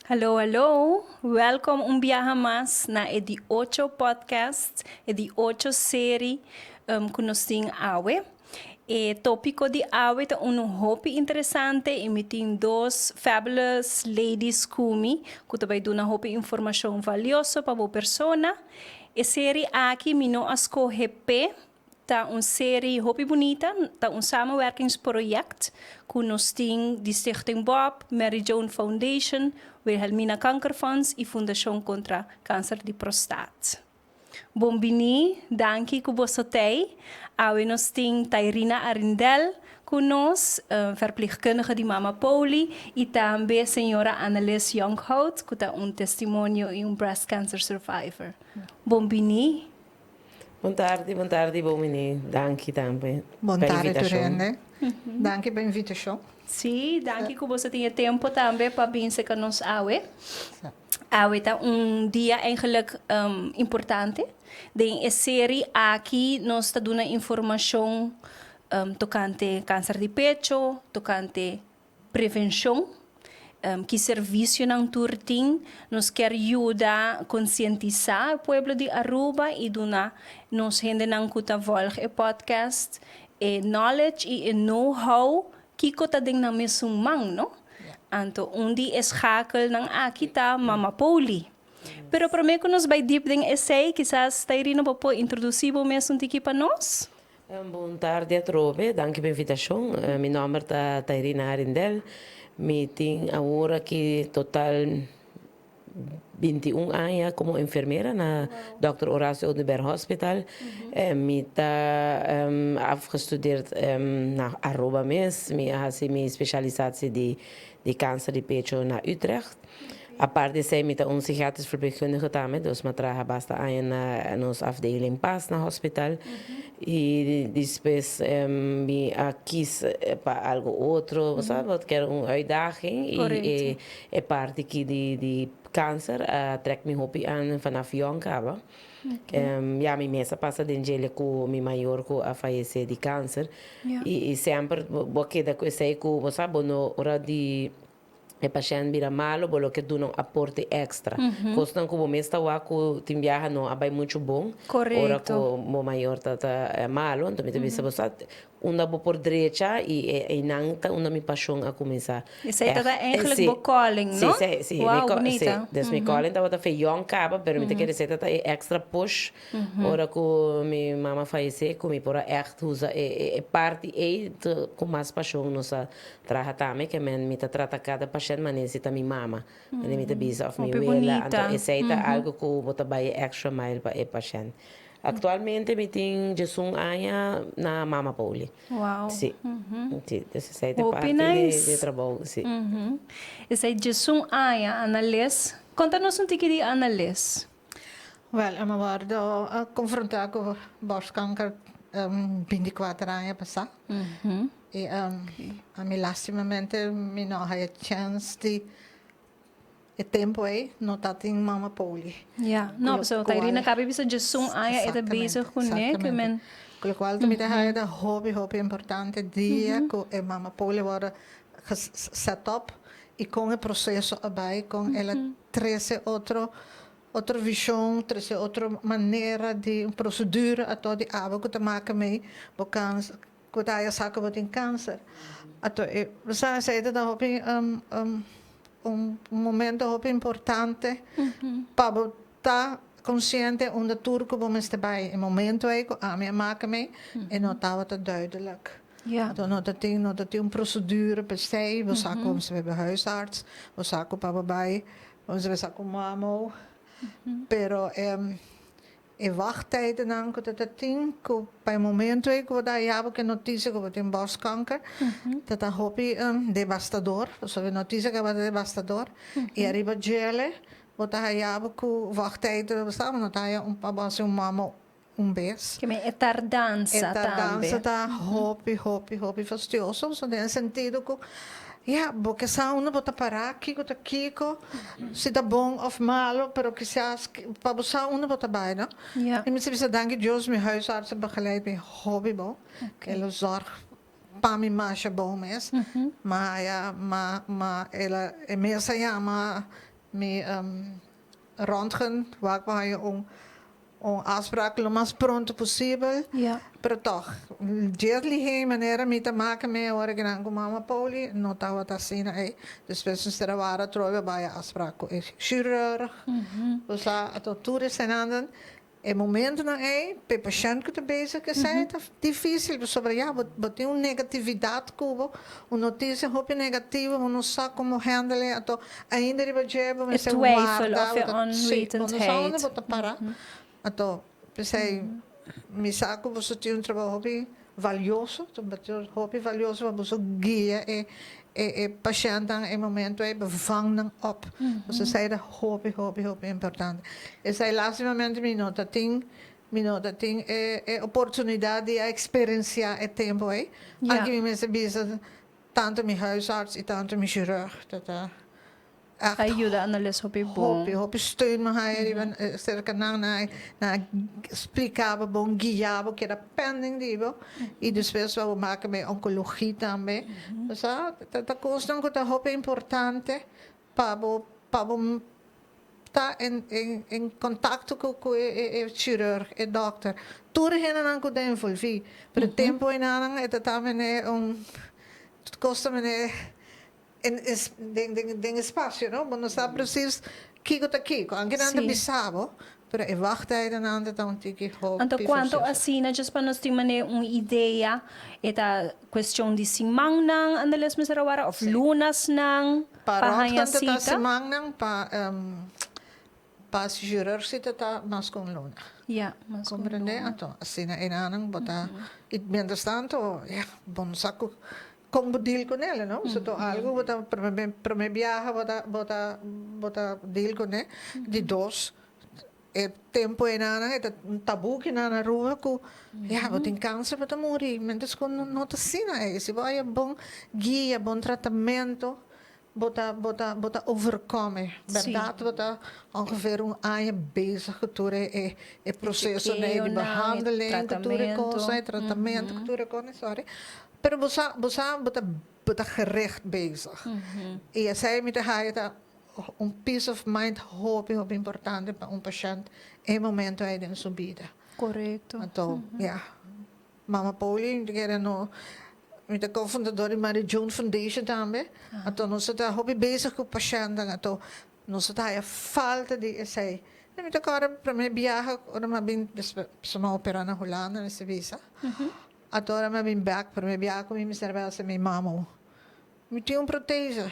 Hallo, hallo. Welkom un biaha mas na e di ocho podcast, e di ocho serie ku nos tin awe. E tópiko di awe ta unu hopi interesante i mi tin dos fabulous ladies ku mi ku ta bai duna hopi informashon valioso pa bo persona. E serie aki mi no a skohe p'e. Ta un serie hopi bunita, ta un samenwerkingsproject ku nos tin di Stichting Bob, Mary Joan Foundation, Wilhelmina Kankerfonds i Fundashon Kontra Kanser di Prostaat. Bon bini, danki ku boso t'ei. Awe nos tin Tairina Arrindell ku nos, verpleegkundige di Mama Poli, i tambe señora Annelies Jonkhout ku ta un testimonio i un breast cancer survivor. Bon bini. Bon tardi, bon tardi, bon bini. Danki tambe Bon pa tardi tur invitashon. hende. Danki pa invitashon. Sí, danki ku boso tin e tempo tambe pa bin serka nos awe. Awe ta un dia eigenlijk importante. Den e seri aki nos ta duna informashon tokante kanser di pecho, tokante prevenshon, ki servisionan tur tin. Nos kier yuda konsientisá e pueblo di Aruba i duna nos hendenan ku ta vòlg e podcast e knowledge i e know-how kiko ta den nan mesun man, no? Anto un di e schakelnan aki ta Mama Poli. Pero promé ku nos bai diep den esei, kisas Tairina bo por introdusí bo mes un tiki pa nos? Bon tardi atrobe, danki pa invitashon. Mi nòmber ta Tairina Arrindell. Mi tin awor aki total 21 aña komo enfermera na Dòkter Horacio Oduber Hospital. Mi ta afgestudeerd na Aruba mes. Mi a hasi mi spesialisatie di kanser di pecho na Utrecht. Apart di esei mi ta un psichiatrisch verpleegkundige tambe, dus mi a traha basta aña na nos afdeling pas na hospital. I despues mi a kis pa algo otro, bo sa, bo kier un uitdaging i e parti aki di kanser a trek mi hopi an vanaf yong kaba. Ya mi mes a pasa den djele ku mi mayor ku a fayesé di kanser i semper bo a keda ku esei ku bo sa bo no ora di e pashènt bira malo, bo lo ke duna un aporte èkstra. Kosnan ku bo mes ta wak ku tin biaha no a bai muchu bon. Ora ku bo mayor ta ta malo, anto mi ta bisa bo sa unda bo por drecha i einan ta unda mi pashon a kuminsá. Esei ta ta eigenlijk bo calling, no? Si, si, si. Wow, bunita. Dus mi calling tabata fe yòn kaba, pero mi ta kere esei ta ta e èkstra push Ora ku mi mama fayesé ku mi por a ègt usa e parti ei ku mas pashon nos a traha tambe ke men mi ta trata kada pashènt manera si ta mi mama manera mi ta bisa òf mi wela anto esei ta algu ku bo ta bai e extra mile pa e pashènt. Aktualmente mi tin diesun aña na Mama Poli. Si si dus esei ta e parti di trabou si. Esei diesun aña Annalies konta nos un tiki di Annalies. Wèl, mi a wòrdu konfrontá ku bòrskanker 24 aña pasá. I ami lástimamente mi no a haya chèns di e tempu ei no tatin mama poli. Ya, no, pasobra Tairina kaba bisa djesun aña e ta bezig kuné, ke men. Ku lokual mi ta haya ta hopi hopi importante dia ku e mama poli wòrdu set up i kon e proseso a bai, kon el a trese otro otro vision, trese otro manera di un procedura ato di abo cu ta maka mey bo cancer, cu ta haya sa cu bo tin cancer. Ato e bo sa esey ta ta hopi un momento hopi importante pa bo ta consciente unda tur cu bo mester bay. E momento ey cu ami a maka mey e no tabata duidelijk. Ato no ta tin no ta tin un procedura p'esey, bo sa cu bo mester bay bo huisarts, bo sa cu pa bo bay Ons a sa ku mamo, pero e wachttijdennan ku ta ta tin ku pa e momento ei ku bo ta haya bo ke notisia ku bo tin borstkanker ta ta hopi devastador, pasobra e notisia ku tabata devastador i ariba djele bo ta haya bo ku wachttijden bo sa bo no ta haya un pa bo hasi un mamo un bes. Ke men e tardansa tambe. E tardansa ta hopi, hopi, hopi fastioso, pasobra den e sentido ku ya, bo ke sa unda bo ta pará, kiko ta kiko, si ta bon òf malo, pero kisas pa bo sa unda bo ta bai, no? I mi ta bisa danki Dios mi huisarts a begeleid mi hopi bon, el a zòrg pa mi masha bon mes, ma ya, ma, ma el a, e mes a yama. Mi röntgen, wak pa haya un afspraak lo mas pronto posibel. Pero toch, dje lihé manera mi ta maka mi ora ku nan ku Mama Poli no tabata asina ei. Despues mester a wara atrobe bai afspraak ku e chirurg. Osea, anto tur eseinan e momentonan ei pa e pashènt ku ta bezig ku esei ta difísil pasobra ya bo tin un negatividat ku bo, un notisia hopi negativo, bo no sa komo handle e, anto ainda riba dje bo mester warda, bo ta si, bo no sa unda bo ta para. Anto p'esei mi sa ku boso tin un trabou hopi valioso, hopi valioso pa boso guia e e pashèntnan e momento ei pa vang nan op. Pasobra esei ta hopi, hopi, hopi importante. Esei lastimamente mi no ta tin, mi no ta tin e e oportunidat di a eksperensiá e tempu ei. Anke mi mester bisa tantu mi huisarts i tantu mi chirurg ta ta Echt. A yuda Annelies hopi bon. Hopi, hopi steun mi haya riba serka nan. Nan a splika bo bon, guia bo, keda pending di bo. I despues bo maka mi onkologie tambe. Osea, ta kosnan ku ta hopi importante pa bo, pa bo ta en kontakto ku e chirurg, e dòkter. Tur e hendenan ku ta envolví. Pero tempu einan e ta ta mene un kos ta mene Den espacio, no? Bo no sa precies kico ta kico. Aunke nan ta bisa bo, pero e wachttijdennan ta un tiki hopi Anto cuanto asina, just pa nos tin manera un idea, e ta cuestion di simannan Andales mester a wara of lunasnan pa haña cita? Pa rond ta simannan, pa chirurg ta mas cu un luna. Ja, mas cu un luna. Comprende? Anto asina enanan bo ta, y mientras tanto, ja, bo no sa cu Kon bo deal ku nel, no? So to algu bo ta prome prome biaha bo ta bo ta bo ta deal kuné. Di dos, e tempu enanan e ta un tabú kinan na Aruba ku ya bo tin kanser bo ta muri. Mientras ku no ta asina ei. Si bo haya bon guia, bon tratamentu, bo ta bo ta bo ta overkome. Bèrdat bo ta ongeveer un aña bezig ku tur e e prosesonan ei di behandeling, ku tur e kosnan, e tratamentu, ku tur e kosnan, sorry. Pero bo sa, bo sa, bo ta, bo ta gericht bezig. I esei mi ta haya ta un peace of mind hopi, hopi importante pa un pashènt e momento ei den su bida. Anto, ya, Mama Poli, mi ta kere no, mi ta kofundador di Mary June Foundation tambe. Anto nos ta hopi bezig ku pashèntnan. Anto nos ta haya falta di esei. Mi ta kòrda promé biaha ora mi a bin, despues mi a operá na Hulanda, mi ta bisa. Anto ora mi a bin bek, prome biaha ku mi mester a bai hasi mi mamo. Mi tin un protese.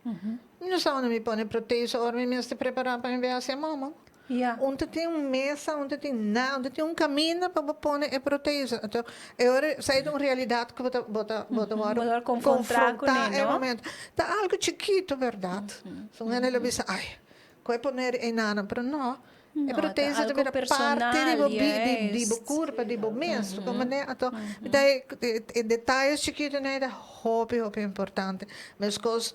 Mi no sa unda mi pone protese ora mi mester prepara pa mi bai hasi e mamo. Un ta tin un mesa, un ta tin nada, un ta tin un kaminda pa bo pone e protese. Anto e ora esei ta un realidat ku bo ta bo ta bo ta wòrdu konfrontá e momento. Ta algu chikitu bèrdat. Un hende lo bisa ai, ku e pone einan, pero no. E protese ta bira parti di bo di bo kurpa, di bo mes. Bo manera anto mi ta e detayes chikito nei ta hopi hopi importante. Meskos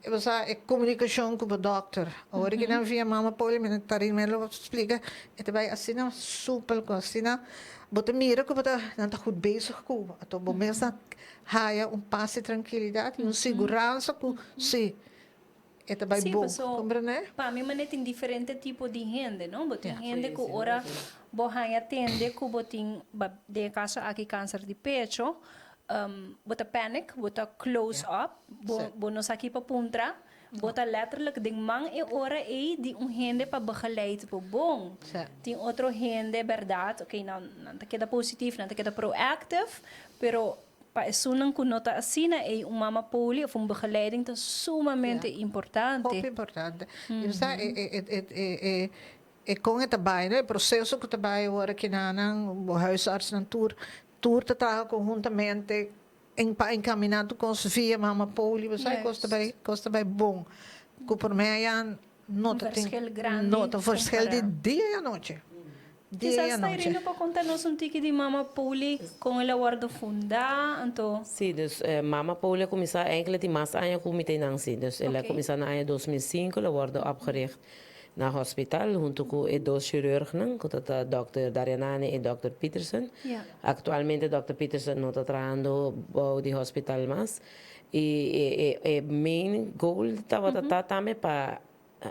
bo sa e komunikashon ku bo dòkter. Ora ki nan via mama poli mi ta rin lo splika e ta bai asina supel ku asina bo ta mira ku bo ta nan ta gud bezig ku bo. Anto bo mes ta haya un pas di trankilidat i un siguransa ku si. E ta bai Sí, bon, paso comprende? pa mi manera tin diferente tipo di hende, no? Bo tin hende ku ora bo haña tende ku bo tin, ba den e kaso aki kanser di pecho, bo ta panic, bo ta close up, bo bo no sa ki pa puntra, bo ta letterlijk den man e ora ei di un hende pa begeleid bo bon. Tin otro hende bèrdat, oké, nan nan ta keda positief, nan ta keda proactive, pero Pa esunnan ku no ta asina ei un mama poli of un begeleiding ta sumamente importante. Hopi importante. I bo sa e e e e e e kon e ta bai no e proseso ku ta bai awor aki nan nan bo huisartsnan tur tur ta traha konhuntamente en pa enkaminá tur kos via mama poli bo sa e kos ta bai kos ta bai bon ku por mei aya no ta tin no ta verschil di dia i anochi. Dia i Kisas anochi. Tairino por konta nos un tiki di Mama Poli, kon el a wòrdu fundá, anto. Sí, dus Mama Poli a kuminsá enkele tin mas aña ku mi ta einan sí. Dus el a kuminsá na aña 2005, el a wòrdu opgericht na hospital huntu ku e dos chirurgnan ku ta ta dòkter Daryanani i dòkter Peterson. Aktualmente dòkter Peterson no ta trahando bou di hospital mas. I e main goal tabata ta tambe pa.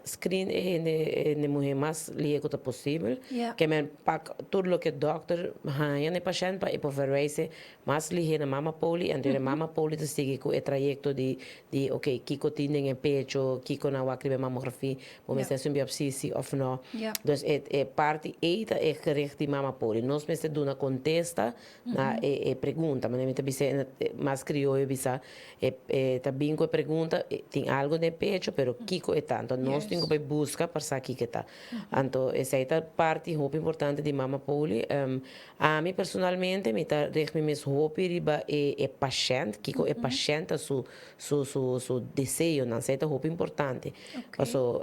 Screen e hende hende muhé mas lihe ku ta posibel. Ke men pak tur loke dòkter haña na e pashènt pa e por verwijse mas lihe na mama poli. Anto e mama poli ta sigui ku e trayekto di di oke kiko tin den e pecho, kiko nan wak riba e mamografi, bo mester hasi un biopsi si òf no. Dus e e parti ei ta e gericht di mama poli. Nos mester duna kontesta na e e pregunta. Manera mi ta bisa mas krioyo bisa E e ta bin ku e pregunta, tin algo den e pecho, pero kiko e ta? Anto nos tin ku bai buska pa sa kiko e ta. Anto esei ta parti hopi importante di Mama Poli. Ami personalmente mi ta richt mi mes hopi riba e e pashènt, kiko e pashènt ta su su su su deseonan, esei ta hopi importante. Paso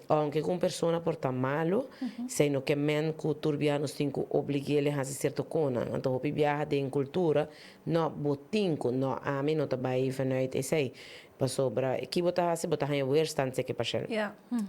ounke ku un persona por ta malu, esei no ke men ku tur biaha nos tin ku oblig'el hasi sierto konan. Anto hopi biaha den kultura No, bo tin ku. No, ami no ta bai vanuit esei. Pasobra ki bo ta hasi, bo ta haña weerstand seki pashènt.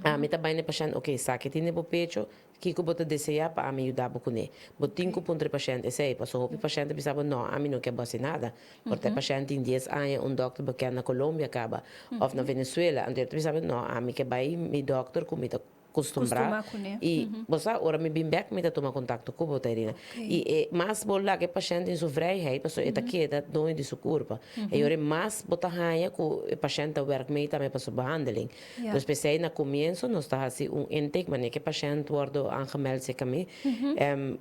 Ami ta bai na e pashènt, oke, esaki tin den bo pecho, kiko bo ta deseá pa ami yuda bo kuné? Bo tin ku puntra e pashènt esei, pasobra hopi pashènt ta bisa bo, no, ami no ke bo hasi nada. Por ta e pashènt tin dies aña, un dòkter bekend na Colombia kaba, òf na Venezuela, anto e ta bisa bo, no, ami ke bai mi dòkter ku mi ta kustumbrá i bo sa ora mi bin bèk mi ta tuma kontakto ku bo Tairina i e mas bo laga e pashènt den su vrijheid pasobra e ta keda doño di su kurpa e ora e mas bo ta haña ku e pashènt ta wèrk mee tambe pa su behandeling dus p'esei na komienso nos ta hasi un intake manera ku e pashènt wòrdu aangemeld serka mi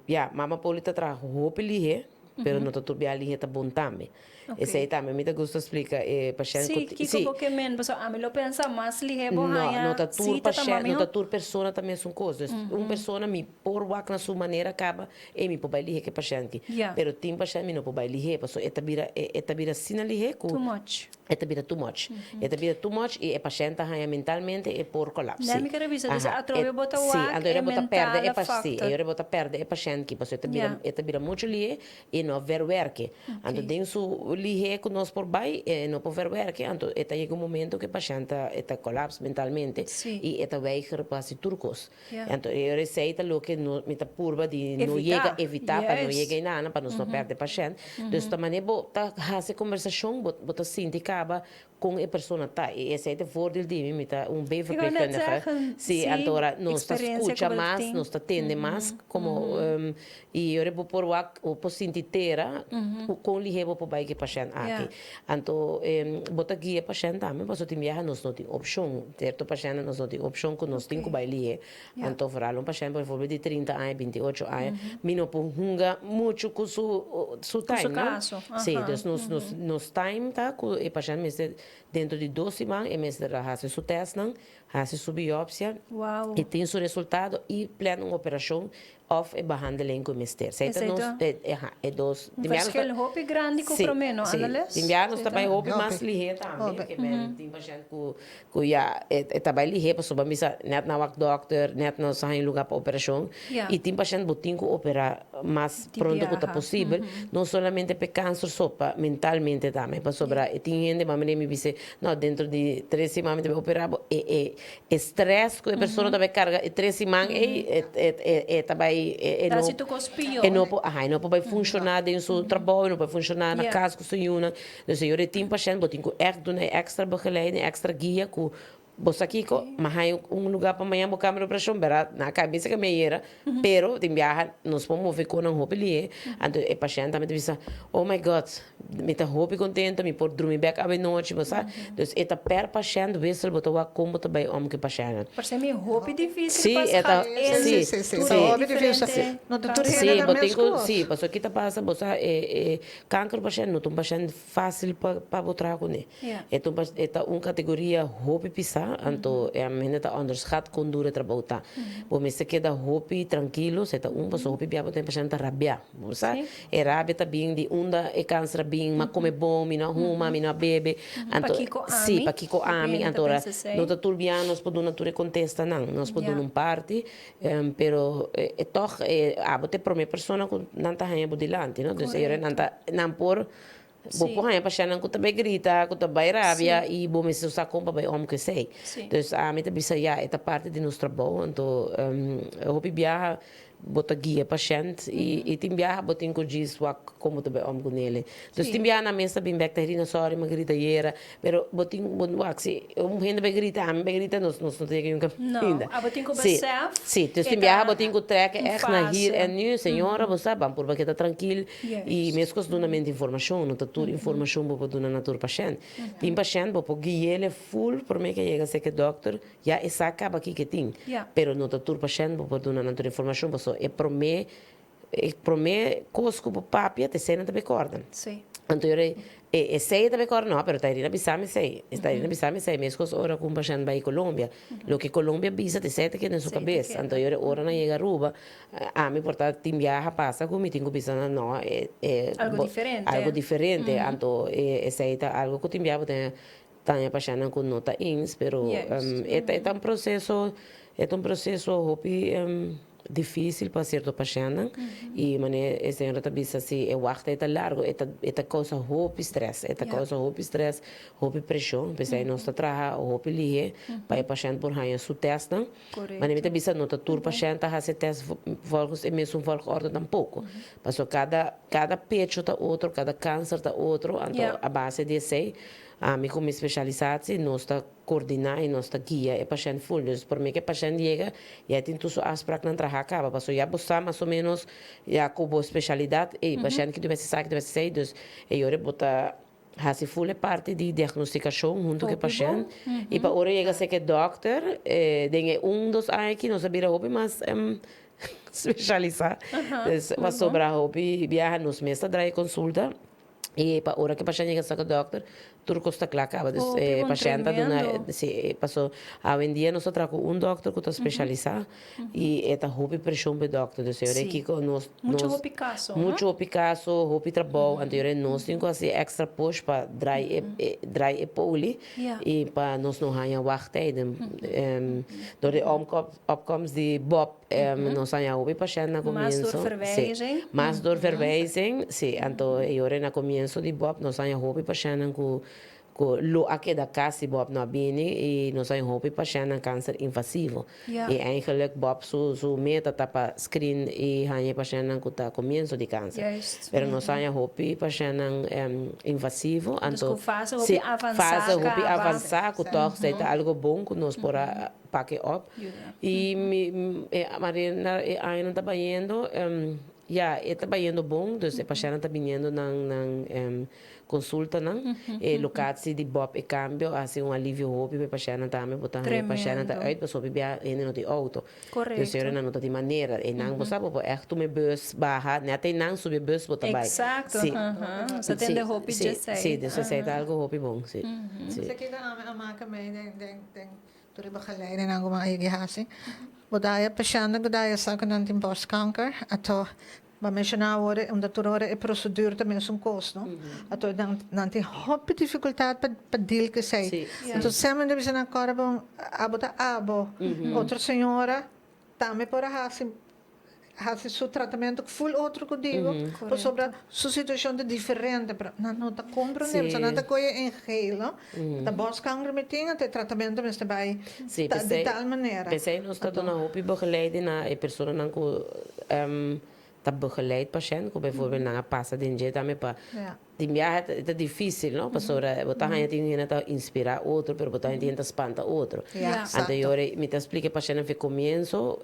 ya mama Poli ta traha hopi lihé pero no ta tur bia lihé ta bon tambe. Esei tambe mi ta gusta splika e pashènt ku. Sí, kiko bo ke men? Pasobra ami lo pensa mas lihé bo haña No, no ta tur sita ta pashènt, no mami ta tur persona ta mesun kos. Dus un persona mi por wak na su manera kaba, ey mi por bai lihé ku e pashènt ki. Pero tin pashènt mi no por bai lihé, pasobra e ta bira e ta bira asina lihé ku Too much. E ta bira too much. E ta bira too much i e pashènt ta haña mentalmente e por kolapsí. Nè mi kere bisa, dus atrobe bo ta wak e mentale factor. Sí, anto bo ta pèrdè e pashènt ki, pasobra e ta bira e ta bira muchu lihé i no a verwerke. Anto den su lihé ku nos por bai e no por verwerke, anto e ta yega un momento ku e pashènt ta e ta kolaps mentalmente i e ta weiger pa hasi tur kos. Anto e ora esei ta loke no mi ta purba di no yega evitá pa no yega einana pa nos no pèrdè pashènt. Dus ta manera bo ta hasi e kombersashon bo bo ta sinti kaba kon e persona ta i esei ta e voordeel di mi, mi ta un B-verpleegkundige. Si, anto ora nos ta skucha mas, nos ta tende mas komo i ora bo por wak bo por sinti tera kon lihé bo por bai ku e pashènt aki. Anto bo ta guia pashènt tambe pasobra tin biaha nos no tin opshon. Sierto pashèntnan nos no tin opshon ku nos tin ku bai lihé. Anto foral un pashènt por ehempel di trinta aña, binti ocho aña, mi no por hunga muchu ku su su time no. Si, dus nos nos nos time ta ku e pashènt mester dentro di dos siman e mester a hasi su tèstnan, hasi su biopsia i tin su resultado i plan un operashon Of e behandeling ku mester. Esei ta nos, e dos. Un verschil hopi grandi ku promé, no Annelies? Si, tin biaha nos ta bai hopi mas lihé tambe. Ke men tin pashènt ku ku ya e ta bai lihé pasobra misa nèt nan wak dòkter, nèt nan sa haña lugá pa operashon. I tin pashènt bo tin ku operá mas pronto ku ta posibel, no solamente pa e kanser so, pa mentalmente tambe. Pasobra e tin hende, mami mi bis'é, no dentro di tres siman mi ta bai operá bo, e e E stress ku e persona ta bai karga e tres siman ei, e ta bai, e no, e no por, aha, e no por bai funshoná den su trabou, e no por funshoná na kas ku su yunan. Dus e yora e tin pashènt, bo tin ku ègt duna e èkstra begeleiding, èkstra guia ku bo sa kiko, mi a haña un lugá pa mañan bo kambia di operashon, bèrdat, nan a kai bisa ku mi a yera, pero tin biaha nos por move konan hopi lihé, anto e pashènt tambe ta bisa, oh my God, Mi ta hopi contento, mi por drumi bek awenochi, bo sa. Dus e ta per pashent wissel, bo ta wak con bo ta bay om cu e pashentnan. Parse mi hopi dificil pa schat in Si, Si, si, tur ta e hopi dificil. diferente No ta tur casos. hende Si, ta bo tin mes cu, cos. si, pasobra ki ta pasa, bo sa, e e kanker pashent no ta un pashent facil pa pa bo traha cune. E ta un e ta un categoria hopi pisa, anto e hende ta onderschat con duro e trabou ta. Bo mester keda hopi trankilo, si e ta un, pasobra hopi bia bo tin pashent ta rabia. Bo sa, e rabia ta bin di unda e kanser a bin, m'a kome bon, mi no a huma, mi no a bebe. Anto, Pakiko ami? sí, pakiko ami? Hopi hende Anto ta ora pensa esei. no ta tur bia nos por duna tur e kontestanan, nos por duna un parti, pero e tòg abo ta e promé persona ku nan ta haña bo dilanti, no? Dus e ora nan ta, nan por, bo por haña pashèntnan ku ta bai grita, ku ta bai rabia i bo mester sa kon pa bai om ku esei. Dus ami ta bisa ya, e ta parti di nos trabou, anto hopi biaha. Bo ta guia pashènt i tin biaha bo tin ku djis wak komo ta bai om ku nele. Dus tin biaha nan mes ta bin bèk ta Rina sòri mi a grita ayera pero bo tin bo wak si un hende bai grita ami bai grita nos nos no ta yega yunka ainda. No, abo tin ku besèf Si, dus tin biaha bo tin ku trèk ègt na hir en nu señora bo sa ban purba keda trankil i meskos dunamento informashon no ta tur informashon bo por duna na tur pashènt. Tin pashènt bo por gui'ele ful promé ke yega seke dòkter. Ya e sa caba kico e tin. Pero no ta tur pashent bo por duna nan tur informacion pasobra e prome e prome cos cu bo papia ta esey nan ta bay corda. Anto yo rei e esey ta bay corda no pero Tairina bisa mi esey Tairina bisa mi esey mescos ora cu un pashent bay Colombia loke Colombia bisa ta esey ta keda den su cabes anto yo rei ora nan yega Aruba ami por ta tin biaha pasa cu mi tin cu bisa nan no e e algo diferente anto esey ta algo cu tin biaha bo ta Taña pashanan ku no ta eens, pero e ta e ta un proseso e ta un proseso hopi difísil pa sierto pashennan i manera e señora ta bisa si e wachta e ta largu e ta e ta kousa hopi strès e ta kousa hopi strès hopi preshon p'esei nos ta traha hopi lihe pa e pashènt por haña su tèstnan manera mi ta bisa no ta tur pashènt ta hasi e tèst volgens e mesun volgorde tampoko pasobra kada kada pecho ta otro kada kanser ta otro anto a base di esei Ami ku mi spesialisatsie nos ta koordiná i nos ta guia e pashènt ful. Dus promé ku e pashènt yega ya e tin tur su afspraknan trahá kaba. Pasobra ya bo sa mas o ménos ya ku bo spesialidat ey pashènt ki ta mester sa ki ta mester esei. Dus e ora bo ta hasi ful e parti di diagnostikashon huntu ku e pashènt. I pa ora e yega serka e dòkter den e un dos aña aki nos a bira hopi mas spesialisá. Dus pasobra hopi biaha nos mes ta drai e konsulta. I pa ora ku e pashènt yega sa ku dòkter, tur kos ta kla kaba. Dus e pashènt ta duna, si, paso awendia nos ta traha ku un dòkter ku ta spesialisá i e ta hopi preshon pa e dòkter. Dus e ora aki ku nos, nos, Muchu hopi kaso, no? Muchu hopi kaso, hopi trabou. Anto e ora nos tin ku hasi èkstra push pa drai e, drai e poli i pa nos no haña wachttijden. Dor di opkomst di Bob. Nos haña hopi pashènt na Mas komienso. door verwijzing. Sí, mas door verwijzing, sí. Anto e ora na komienso di Bob nos haña hopi pashèntnan ku ku lo a keda kas si Bob no a bini i nos haña hopi pashèntnan kanser invasivo. I eigenlijk Bob su su meta ta pa screen i haña e pashèntnan ku ta komienso di kanser. Pero nos haña hopi pashèntnan invasivo anto sí, Dus ku fase hopi avansá fase hopi kaba. avansá ku tòg esei ta algo bon ku nos por a Pake op. Y mi e manera e añanan ta bayendo ya e ta bayendo bon dus e pashèntnan ta biniendo nan nan konsultanan e lokatie di Bob e kambio a hasi un alivio hopi pa e pashèntnan tambe bo ta haña e pashèntnan ta uit pasobra hopi bia hende no tin outo dus e ora nan no ta tin manera e nan bo sa bo por ègt tuma e bus baha nèt einan subi e bus bo ta bai si si si dus esei ta algo hopi bon si si. Tur e begeleidennan ku bo a yega hasi. Bo ta haya pashèntnan ku ta haya sa ku nan tin bòstkanker. Ato bo a menshoná awor unda tur ora e prosedur ta mesun kos, no? Ato nan nan tin hopi difikultat pa pa deal ku esei. Anto semper nan ta bisa nan kòrda bon abo ta abo. Otro señora tambe por a hasi Hasi su tratamentu ful otro ku digo, pasobra su situashon ta diferente, pero nan no ta komprende, pasobra nan ta kohe en geheel, no? Ta bòstkanker mi tin, anto e tratamentu mester bai di tal manera. P'esei nos ta duna hopi begeleiding na e personanan ku ta begeleid pashènt, ku bijvoorbeeld nan a pasa den dje tambe pa Tin biaha e ta difícil, no? Pasobra bo ta haña tin hende ta inspirá otro, pero bo ta haña tin hende ta spanta otro. Anto e ora mi ta splika e pashèntnan fi komienso,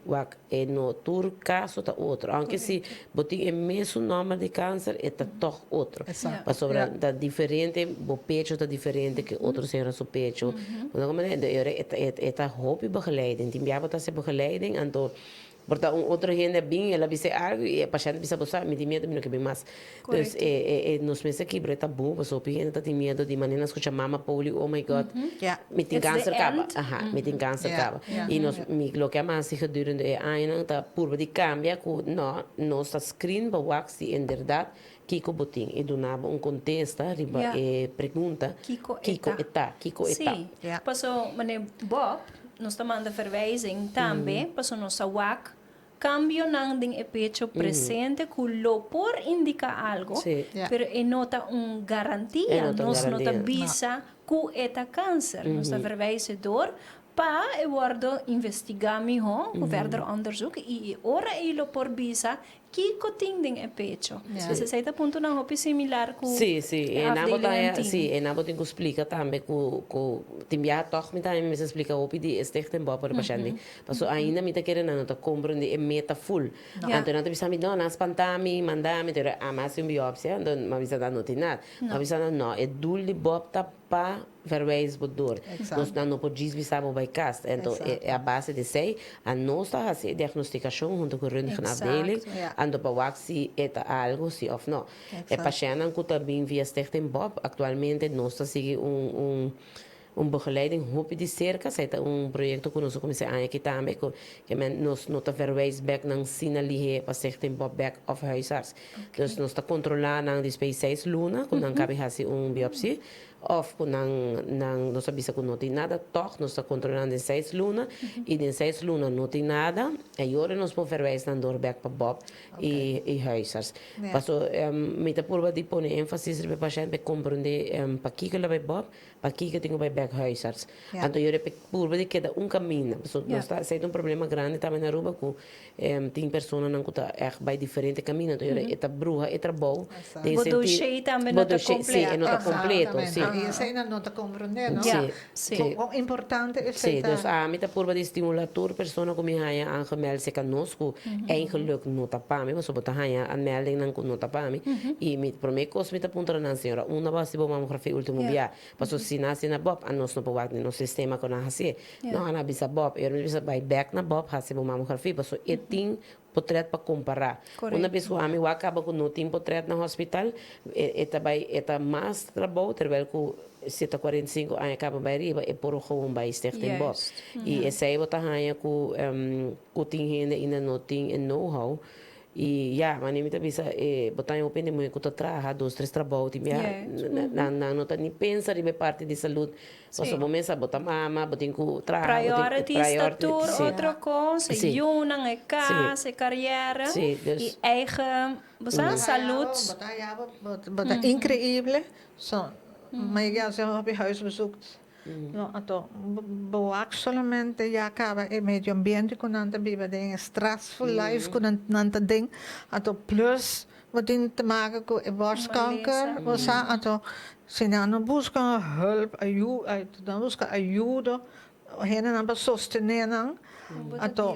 wak e no tur kaso ta otro. Aunke si bo tin e mesun nòmber di kanser, e ta tòg otro. Pasobra ta diferente, bo pecho ta diferente ke otro señora su pecho. Bo ta komprendé? Anto e ora e ta hopi begeleiding. Tin biaha bo ta hasi begeleiding, anto Por ta un otro hende a bin, el a bis'é algu i e pashènt a bisa, Bo sa, mi tin miedu, mi no ke bin mas. Dus e e e nos mester kibra e tabú, pasobra hopi hende ta tin miedu di manera nan skucha mama Poli, oh my God, mi tin kanser kaba. Aha, mi tin kanser kaba. I nos, mi loke a masi gedurende e añanan ta purba di kambia ku no, nos ta screen pa wak si inderdat kiko bo tin i duna bo un kontesta riba e pregunta Kiko e ta, kiko e ta. Sí, paso meneer Bob, nos ta manda verwijzing tambe paso nos a wak cambionan den e pecho presente cu lo por indica algo, pero e no ta un garantia, nos no ta bisa cu e ta cancer, nos ta verwijze door. Pa e wordo investiga miho, cu verder onderzoek, y e ora ey lo por bisa kico tin den e pecho. Dus esey ta puntonan hopi similar cu Sí, sí, e e nan bo ta afdeling haya, tin. sí, e nan bo tin cu splica tambe cu, cu tin biaha toch mi tambe mester splica hopi di e stichting Bob pa e pashent mi. Paso ainda mi ta kere nan no ta comprende e meta full. Anto nan ta bisa mi, no, nan spanta mi, manda mi, pero ami a haci un biopsia, anto mi a bisa nan no tin nada. Mi a bisa nan, no, e doel di Bob ta pa verwijs bo door. Nos nan no por djis bisa bo bai kas. Ento e a base di esei a nos ta hasi e diagnostikashon hunto ku röntgenafdeling anto pa wak si e ta algo si òf no. E pashèntnan ku ta bin via Stichting Bob aktualmente nos ta sigui un un un begeleiding hopi di serka. Esei ta un proyekto ku nos a kuminsá e aña aki tambe ku ke men nos no ta verwijs bèk nan asina lihé pa Stichting Bob bèk òf huisarts. Dus nos ta kontrolá nan despues di seis luna ku nan kabi hasi un biopsie. Of ku nan nan nos a bisa ku no tin nada, tòg nos ta kontrolá nan den seis luna i den seis luna no tin nada, e yora nos por verwijs nan door bèk pa Bob i i huisarts. Paso mi ta purba di pone énfasis riba e pashènt pa e komprondé pakiko el a bai Bob, pakiko e tin ku bai bèk huisarts. Anto yora e purba di keda un kaminda, paso nos ta esei ta un problema grandi tambe na Aruba ku Tin personanan ku ta ègt bai diferente kaminda, anto e ta bruha e trabou den Bo sentido. doshé tambe no ta Sí, e no ta kompleto, sí. I esei nan no ta komprondé, no? Sí, sí. Kon importante esei Sí, ta. dus ami ta purba di stimulá tur persona ku mi haña aangemeld serka nos ku eigenlijk no ta pa mi, pasobra bo ta haña aanmeldingnan ku no ta pa mi. I mi promé kos mi ta puntra nan, señora, unda bo hasi bo mamografia último bia? Pasobra si nan hasi na Bob, anos no por wak den nos sistema ku nan hasié. No, nan a bisa Bob. E ora mi bisa bai bek na Bob hasi bo mamografia pasobra e tin potret pa kompará. Una bes ku ami wak kaba ku no tin potret na hospital, e ta bai e ta mas trabou terwel ku si e ta 45 aña kaba bai riba e por gewoon bai Stichting Bob. I esei bo ta haña ku ku tin hende ainda no tin e know how I ya, mane mi ta bisa e bo ta hopi hende muhé ku ta traha dos tres trabou tin bia nan nan no ta ni pensa riba e parti di salud pasobra bo mesa bo ta mama bo tin ku traha bo tin Priorities ta tur otro kos, e yunan, e kas, e kariera i eigen bo sa salud. Bo ta haya bo bo ta inkreible so mi a yega hasi hopi huisbezoek. No, anto bo wak solamente ya caba e medio ambiente cu nan ta biba den, e stressful life cu nan ta den, anto plus bo tin te maken cu e borstkanker, bo sa, anto si nan no busca hulp, nan busca ayudo, hendenan pa sostene nan, anto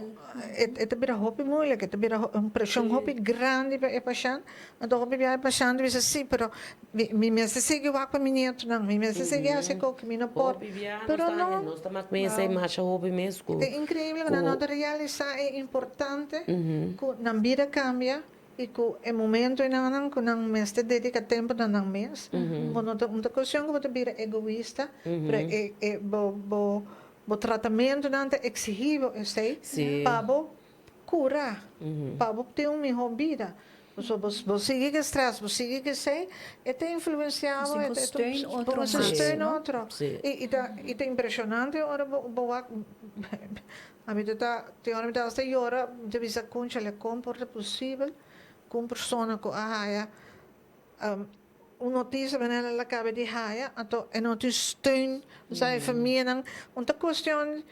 e ta bira hopi moeilijk, e ta bira un presion hopi grandi pa e pashent, anto hopi bia e pashent ta bisa si, pero Mi mester sigui wak pa mi nietonan, mi mester sigui hasi koki, mi no por. Hopi biaha nos Pero ta no. nos ta mak mesa i masha hopi mes ku Ta increíble ku nan no ta realisa e importante ku nan bida kambia i ku e momento einan ku nan mester dedica tempo na nan mes. Bo no ta un ta cuestion ku bo ta bira egoista, pero e e bo bo bo tratamentonan ta exigi bo esei pa bo Cura pa bo tin un miho bida. Pasobra bo bo sigui cu stress, bo sigui cu esey, e ta influencia bo, e ta Steun otro bo mester mas. steun otro. Y y ta y ta impresionante ora bo bo wak ami ta ta tin ora mi ta hasta yora mi ta bisa conchale con por ta posibel cu un persona cu a haya Un noticia manera el a caba di haya, anto e no tin steun, osea e famianan, un ta cuestion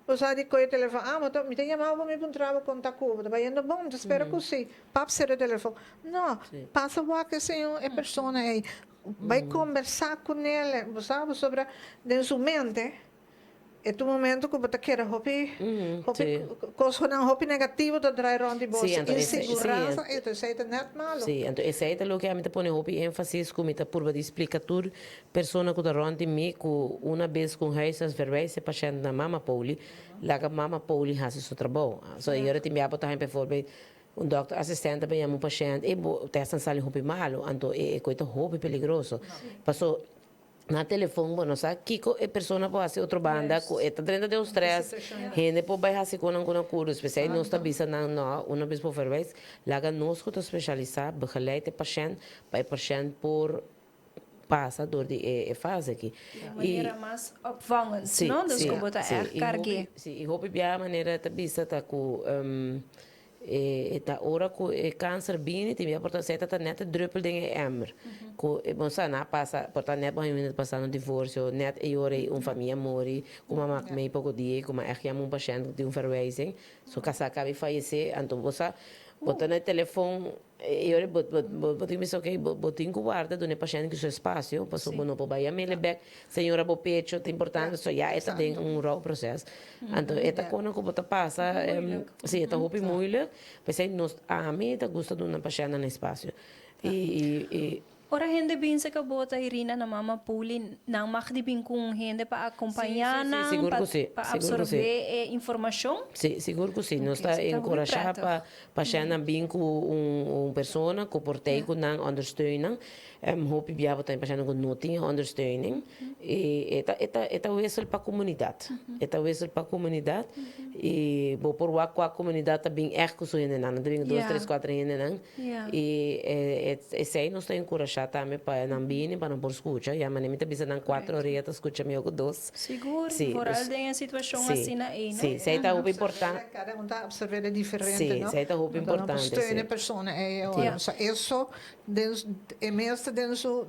osea di coge telefon, ah bo ta mi ta yama bo pa mi puntra bo con ta cu bo ta bayendo bon, mi ta spera cu si, pap cera e telefon, no, pasa wak e señor e persona ey, bay combersa cu nel, bo sa pasobra den su mente E ta un momento ku bo ta keda hopi, hopi kosnan hopi negativo ta drai rònt di bo. Sí, anto esei, sí, Inseguransa, anto esei ta nèt malu. Sí, anto esei ta loke ami ta pone hopi énfasis ku mi ta purba di splika tur persona ku ta rònt di mi ku una bes ku un huisarts verwijs e pashènt na mama poli, laga mama poli hasi su trabou. So e yora tin bia bo ta haña bijvoorbeeld un dòkter asistènt ta bin yama un pashènt, ey bo tèstnan sali hopi malu, anto e koe ta hopi peligroso. Paso Na telefon bo no sa kiko e persona por hasi otro banda ku e ta drenta den un stress, hende por bai hasi konan ku nan kuru, espesial nos ta bisa nan no, una bes por verwijs, laga nos ku ta spesialisá begeleid e pashènt pa e pashènt por pasa dor di e fase aki. Di manera mas opvangend, no? Dus ku bo ta ègt karg'é. Si, i hopi biaha manera ta bisa ta ku. E ta ora ku e kanser bini tin bia por ta esei ta ta nèt e drùpel den e èmber. Ku bo sa nan a pasa por ta nèt bo haña un hende ta pasando un divorsio, nèt e yora ei un famia muri, ku mama a mei poko dia i ku m'a ègt yama un pashènt ku tin un verwijzing, su kasá a kaba di fayesé, anto bo sa bo ta na e telefon E ora bo bo bo tin ku bisa oke bo bo tin ku warda duna e pashènt ku su espasio pasobra bo no por bai yam'el bèk señora bo pecho ta importante so ya e ta den un rouwproces anto e ta kona ku bo ta pasa si e ta hopi moeilijk p'esei nos ami ta gusta duna pashèntnan espasio i i. Ora hende bin serka bo ta Irina na mama Puli, nan mag di bin ku un hende pa akompañá nan, pa pa absorbé e informashon? Sí, sigur ku sí. Nos ta enkurashá pa pashèntnan bin ku un persona ku por tei ku nan, ondersteun nan. Hopi bia bo ta tin pashèntnan ku no tin e ondersteuning. I e ta e ta e ta wissel pa komunidat. E ta wissel pa komunidat i bo por wak kua komunidat ta bin ègt ku su hendenan. Nan ta bin ku dos, tres, kuater hendenan. I esei nos ta enkurashá tambe pa nan bini, pa nan por skucha. Ya manera mi ta bisa nan kuater orea ta skucha mihó ku dos. Sigur, foral den e situashon asina ei, no? Sí, esei ta hopi importante. Kada un ta absorbé de diferente, no? Sí, esei ta hopi importante, sí. Nan por steun e persona ei ora. Eso den e mes ta den su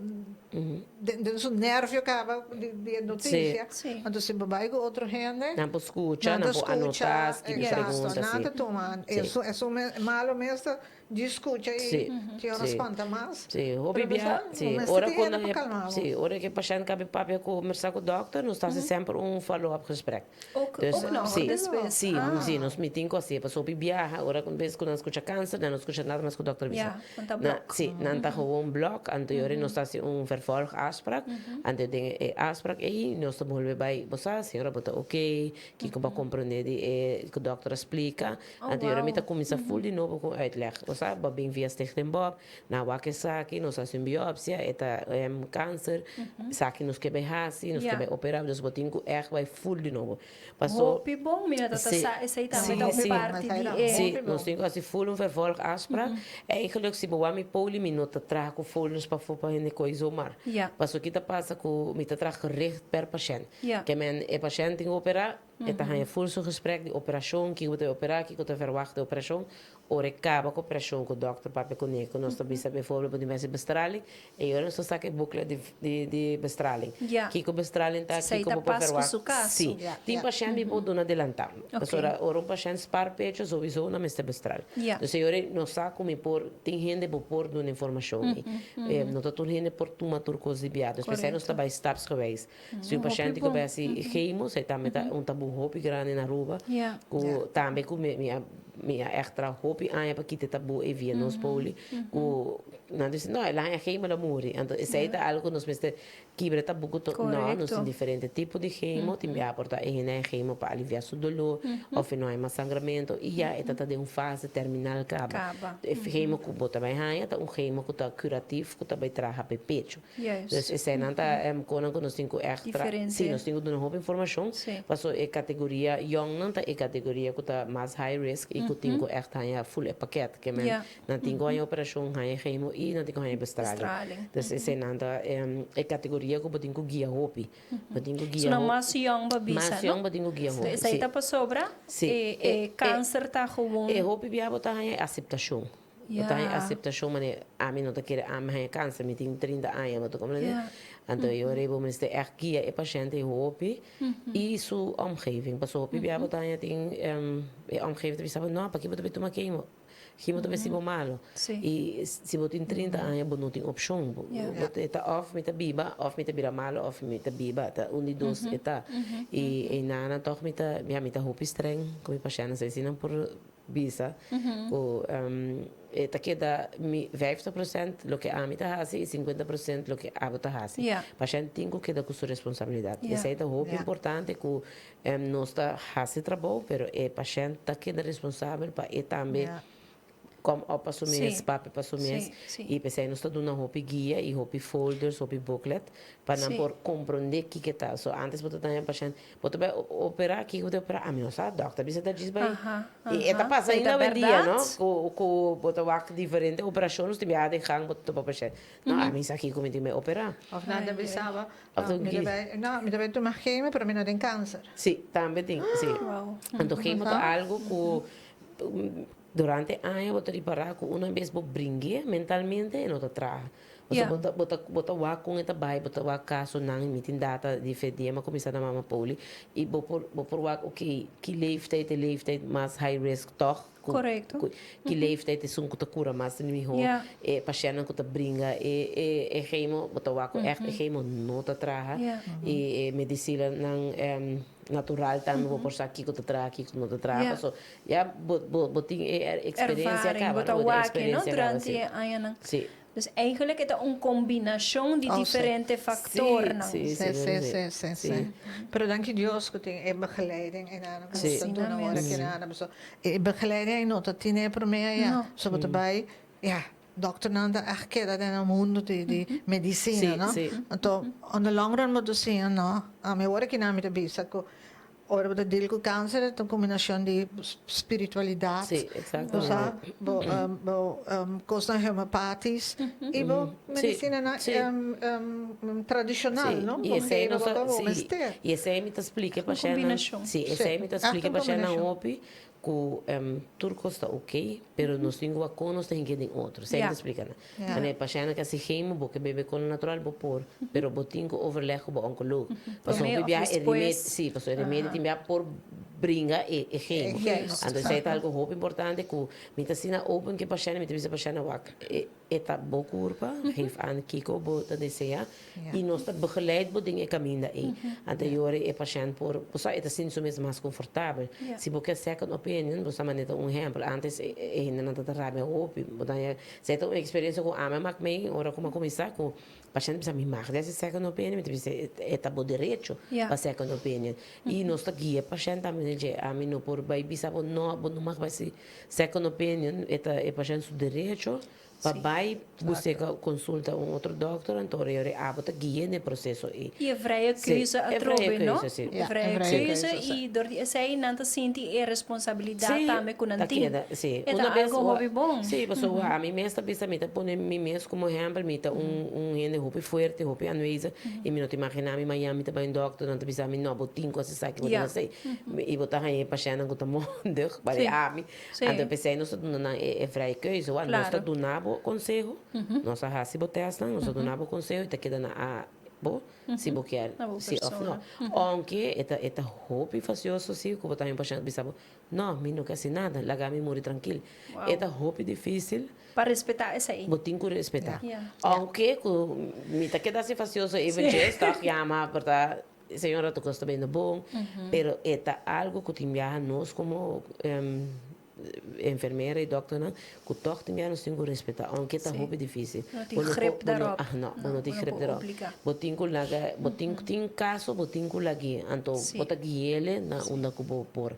den su nervio kaba di e notisia. Anto si bo bai ku otro hende. Nan por skucha, nan por anotá, skibi pregunta, sí. Nan ta tuma esun malo mes ta Di scucha y tin ora spanta mas. Sí, hopi bia, sí, ora cu nan sí, ora cu e pashent cabe papia cu mersa cu dokter, nos ta haci semper un follow up gesprek. Ook, ook nog sí, despues. Sí, sí, nos mi tin cu haci, pasobra hopi biaha, ora cu bes cu nan scucha cancer, nan no scucha nada mas cu dokter bisa. Ja, nan ta blok. Sí, nan ta gewoon blok, anto yori nos ta haci un vervolg afspraak, anto den e afspraak ey nos ta bolbe bay, bo sa, señora bo ta ok, kico bo a comprende di e cu dokter a splica, Anto yora mi ta kuminsá ful di nobo ku uitleg. Bo sa, bo bin via Stichting Bob, nan wak esaki, nos hasi un biopsia, e ta kanser, esaki nos ke bai hasi, nos ke bai operá, dus bo tin ku ègt bai ful di nobo. Paso. Hopi bon, mi no ta ta sa esei tambe ta un parti di e. Sí, nos tin ku hasi ful un vervolgafspraak. Eigenlijk si bo wak mi poli, mi no ta traha ku folders pafó pa hende kohe zomaar. Paso ki ta pasa ku mi ta traha gericht per pashènt. Ke men e pashènt tin ku operá, E ta haña ful su gesprek di operashon, kiko bo ta operá, kiko ta verwagt di operashon. Ora e kaba ku operashon ku dòkter papia kuné, ku nos ta bisa bijvoorbeeld bo tin mester bestraling, e ora nos ta saka e booklet di di di bestraling. Kiko bestraling ta, kiko bo por verwagt. Sí. Tin pashènt mi por duna adelantá. Pasobra ora un pashènt spar pecho sowieso nan mester bestral. Dus e ora nos sa ku mi por tin hende bo por duna informashon ei. No ta tur hende por tuma tur kos di biaha. Dus p'esei nos ta bai stapsgewijs. Si un pashente ku bai hasi chemo, esei tambe ta un tabu hopi grandi na Aruba. Ku tambe ku mi mi a mi a ègt traha hopi aña pa kita e tabu ei via nos poli. Ku nan ta bisa, no, el a haña chemo, el a muri. Anto esei ta algu ku nos mester kibra e tabu ku to, no, nos tin diferente tipo di chemo. Tin biaha por ta e hende haña chemo pa aliviá su doló òf e no haña mas sangramento i ya e ta ta den un fase terminal kaba. E chemo ku bo ta bai haña ta un chemo ku ta kuratief, ku ta bai traha pa e pecho. Dus eseinan ta konan ku nos tin ku ègt tra, sí, nos tin ku duna hopi informashon, paso e kategoria yòngnan ta e kategoria ku ta mas high risk i ku tin ku ègt haña ful e pakèt, ke men nan tin ku haña operashon, haña chemo i nan tin ku haña bestraling. Dus eseinan ta e kategoria ku bo tin ku guia hopi. Bo tin ku guia hopi. Mas yòn bo bisa, no? Mas yòn bo tin ku guia hopi, sí. Esei ta pasobra e kanser ta gewoon. E hopi bia bo ta haña e aseptashon. Bo ta haña aseptashon manera ami no ta kere ami haña kanser, mi tin trinta aña, bo ta komprende? Anto e ora ei bo mester ègt guia e pashènte ei hopi i su omgeving. Pasobra hopi bia bo ta haña tin e omgeving ta bisa bo, no, pakiko bo ta bai tuma kemo? Kimo ta bai si bo malo? I si bo tin trinta aña bo no tin opshon. Bo ta òf mi ta biba òf mi ta bira malo òf mi ta biba. Ta un di dos e ta. I einan tòg mi ta, ya mi ta hopi streng ku mi pashèntnan. Esei nan por bisa ku e ta keda mi vijftig procent loke ami ta hasi i sinkuenta procent loke abo ta hasi. Pashènt tin ku keda ku su responsabilidat. Esei ta hopi importante ku nos ta hasi trabou pero e pashènt ta keda responsabel pa e tambe kom op pa su mes, papia pa su mes i p'esei nos ta duna hopi guia i hopi folders, hopi booklet pa nan por komprondé kiko ta. So antes bo ta daña pashènt Bo ta bai operá? Kiko bo ta operá? Ami no sa, dòkter bisa ta djis bai. I e ta pasa ainda awendia, no? Ku ku bo ta wak diferente operashon, nos tin biaha den gang bo ta topa pashènt. No, ami sa kiko mi tin bai operá. Òf nan ta bisaba, no, mi ta bai, no, mi ta bai tuma chemo, pero mi no tin kanser. Sí, tambe tin, sí. Anto chemo ta algu ku. Durante aña bo ta ripará ku una bes bo bring'é mentalmente e no ta traha. Pasobra bo ta bo ta bo ta wak kon e ta bai, bo ta wak kasonan, mi tin data di fe dia mi a kuminsá na Mama Poli i bo por bo por wak oké ki leeftijd e leeftijd mas high risk tòg ku ku ki leeftijd esun ku ta kura mas mihó e pashèntnan ku ta bringa e e e chemo bo ta wak ku ègt e chemo no ta traha i e medisinanan natural tambe bo por sa kiko ta traha kiko no ta traha paso ya bo bo bo tin e experiencia Ervaring, caba bo ta no bo tin wak no experiencia caba durante si e añanan. si. Dus eigenlijk e ta un combinacion di Oh, si. diferente Si factornan. si Si, si si, si si, si, si. si. Pero danki Dios ku tin e begeleiding einan ku Si. nos ta Asina duna ora mes. ki nan a E begeleiding ei no ta tine e prome aya. No. So bo ta bai, ya, dokternan ta echt keda den e mundo di di medicina, Si, no? si. Anto on the long run bo ta siña, no, ami ora ki nan mi ta bisa ku Ora bo ta deal ku kanser ta un kombinashon di spiritualidat, Sí, bo exactamente. sa, bo bo kosnan homeopatisch i bo medisinanan Sí, sí. tradishonal, Sí, no? i Bo esei heba nos bo ta, ta bo sí, mester. i esei mi ta splika e Un pashèntnan, kombinashon. sí, Sí, esei mi ta echt splika e un pashèntnan kombinashon. hopi ku tur kos ta oké, pero nos tin ku wak kon nos ta hinka den otro. Esei mi ta splika nan. Manera e pashèntnan ku a hasi chemo, bo ke bebe kono natural, bo por, pero bo tin ku overleg ku bo onkoloog. Pasobra Promé hopi òf biaha e remedi, despues. sí, pasobra e remedi tin biaha por bringa e chemo. Anto esei ta algu hopi importante ku mi ta asina open ku e pashènt, mi ta bisa e pashèntnan wak e ta bo kurpa, geef aan kiko bo ta deseá i nos ta begeleid bo den e kaminda ei. Anto e ora e pashènt por, bo sa e ta sinti su mes mas konfortabel. Si bo ke second opinion, bo sa manera ta un ehèmpel, ántes e hendenan ta ta rabia hopi, bo ta haña, esei ta un eksperensia ku ami a mak mei ora ku mi a kuminsá ku pashènt bisa mi mag di hasi second opinion, mi ta bisa e ta bo derecho pa second opinion. I nos ta guia e pashènt tambe dje, ami no por bai bisa bo no, bo no mag bai hasi second opinion, e ta e pashènt su derecho Pa bai busca consulta un otro dokter anto ora yori abo ta guia den e proceso ei. I e vrije Sí, keuze e vrije atrobe, no? keuze, sí. E Ja, e vrije vrije keuze keuze, sí. i dor di esei nan ta sinti e responsabilidat Sí, tambe ku nan ta tin. keda, sí. E ta Una bes algo wa hopi bon. Sí, pasobra ami mes ta bisa, mi ta pone mi mes komo ehèmpel, mi ta un un hende hopi fuerte, hopi aanwezig i mi no ta imaginá mi mañana mi ta bai un dòkter, nan ta bisa mi, no, bo tin ku hasi esaki, bo tin ku Ja. hasi esei. I bo ta haña e pashèntnan ku ta mondig, bari Sí. ami. Sí. Anto p'esei nos ta duna nan e vrije keuze. Wak, nos ta duna bo konseho, nos a hasi bo tèstnan, nos ta duna bo konseho i ta keda na abo si bo kier si òf no. Ounke e ta e ta hopi fasioso si ku bo ta haña un pashènt bisa bo, no, mi no ke hasi nada, laga mi muri trankil. E ta hopi difísil. Pa respetá esei. Bo tin ku respetá. Ounke ku mi ta keda hasi fasioso eventjes, tòg yama por ta Señora tu cos ta bendo bon, pero e ta algo cu tin biaha nos como enfermera y dokternan cu toch tin biaha nos tin cu respeta, aunke ta hopi dificil. No tin grip daarop. Ah no, bo no tin grip daarop. Bo tin cu laga, bo tin tin caso bo tin cu lag'e, anto bo ta guiele na unda cu bo por.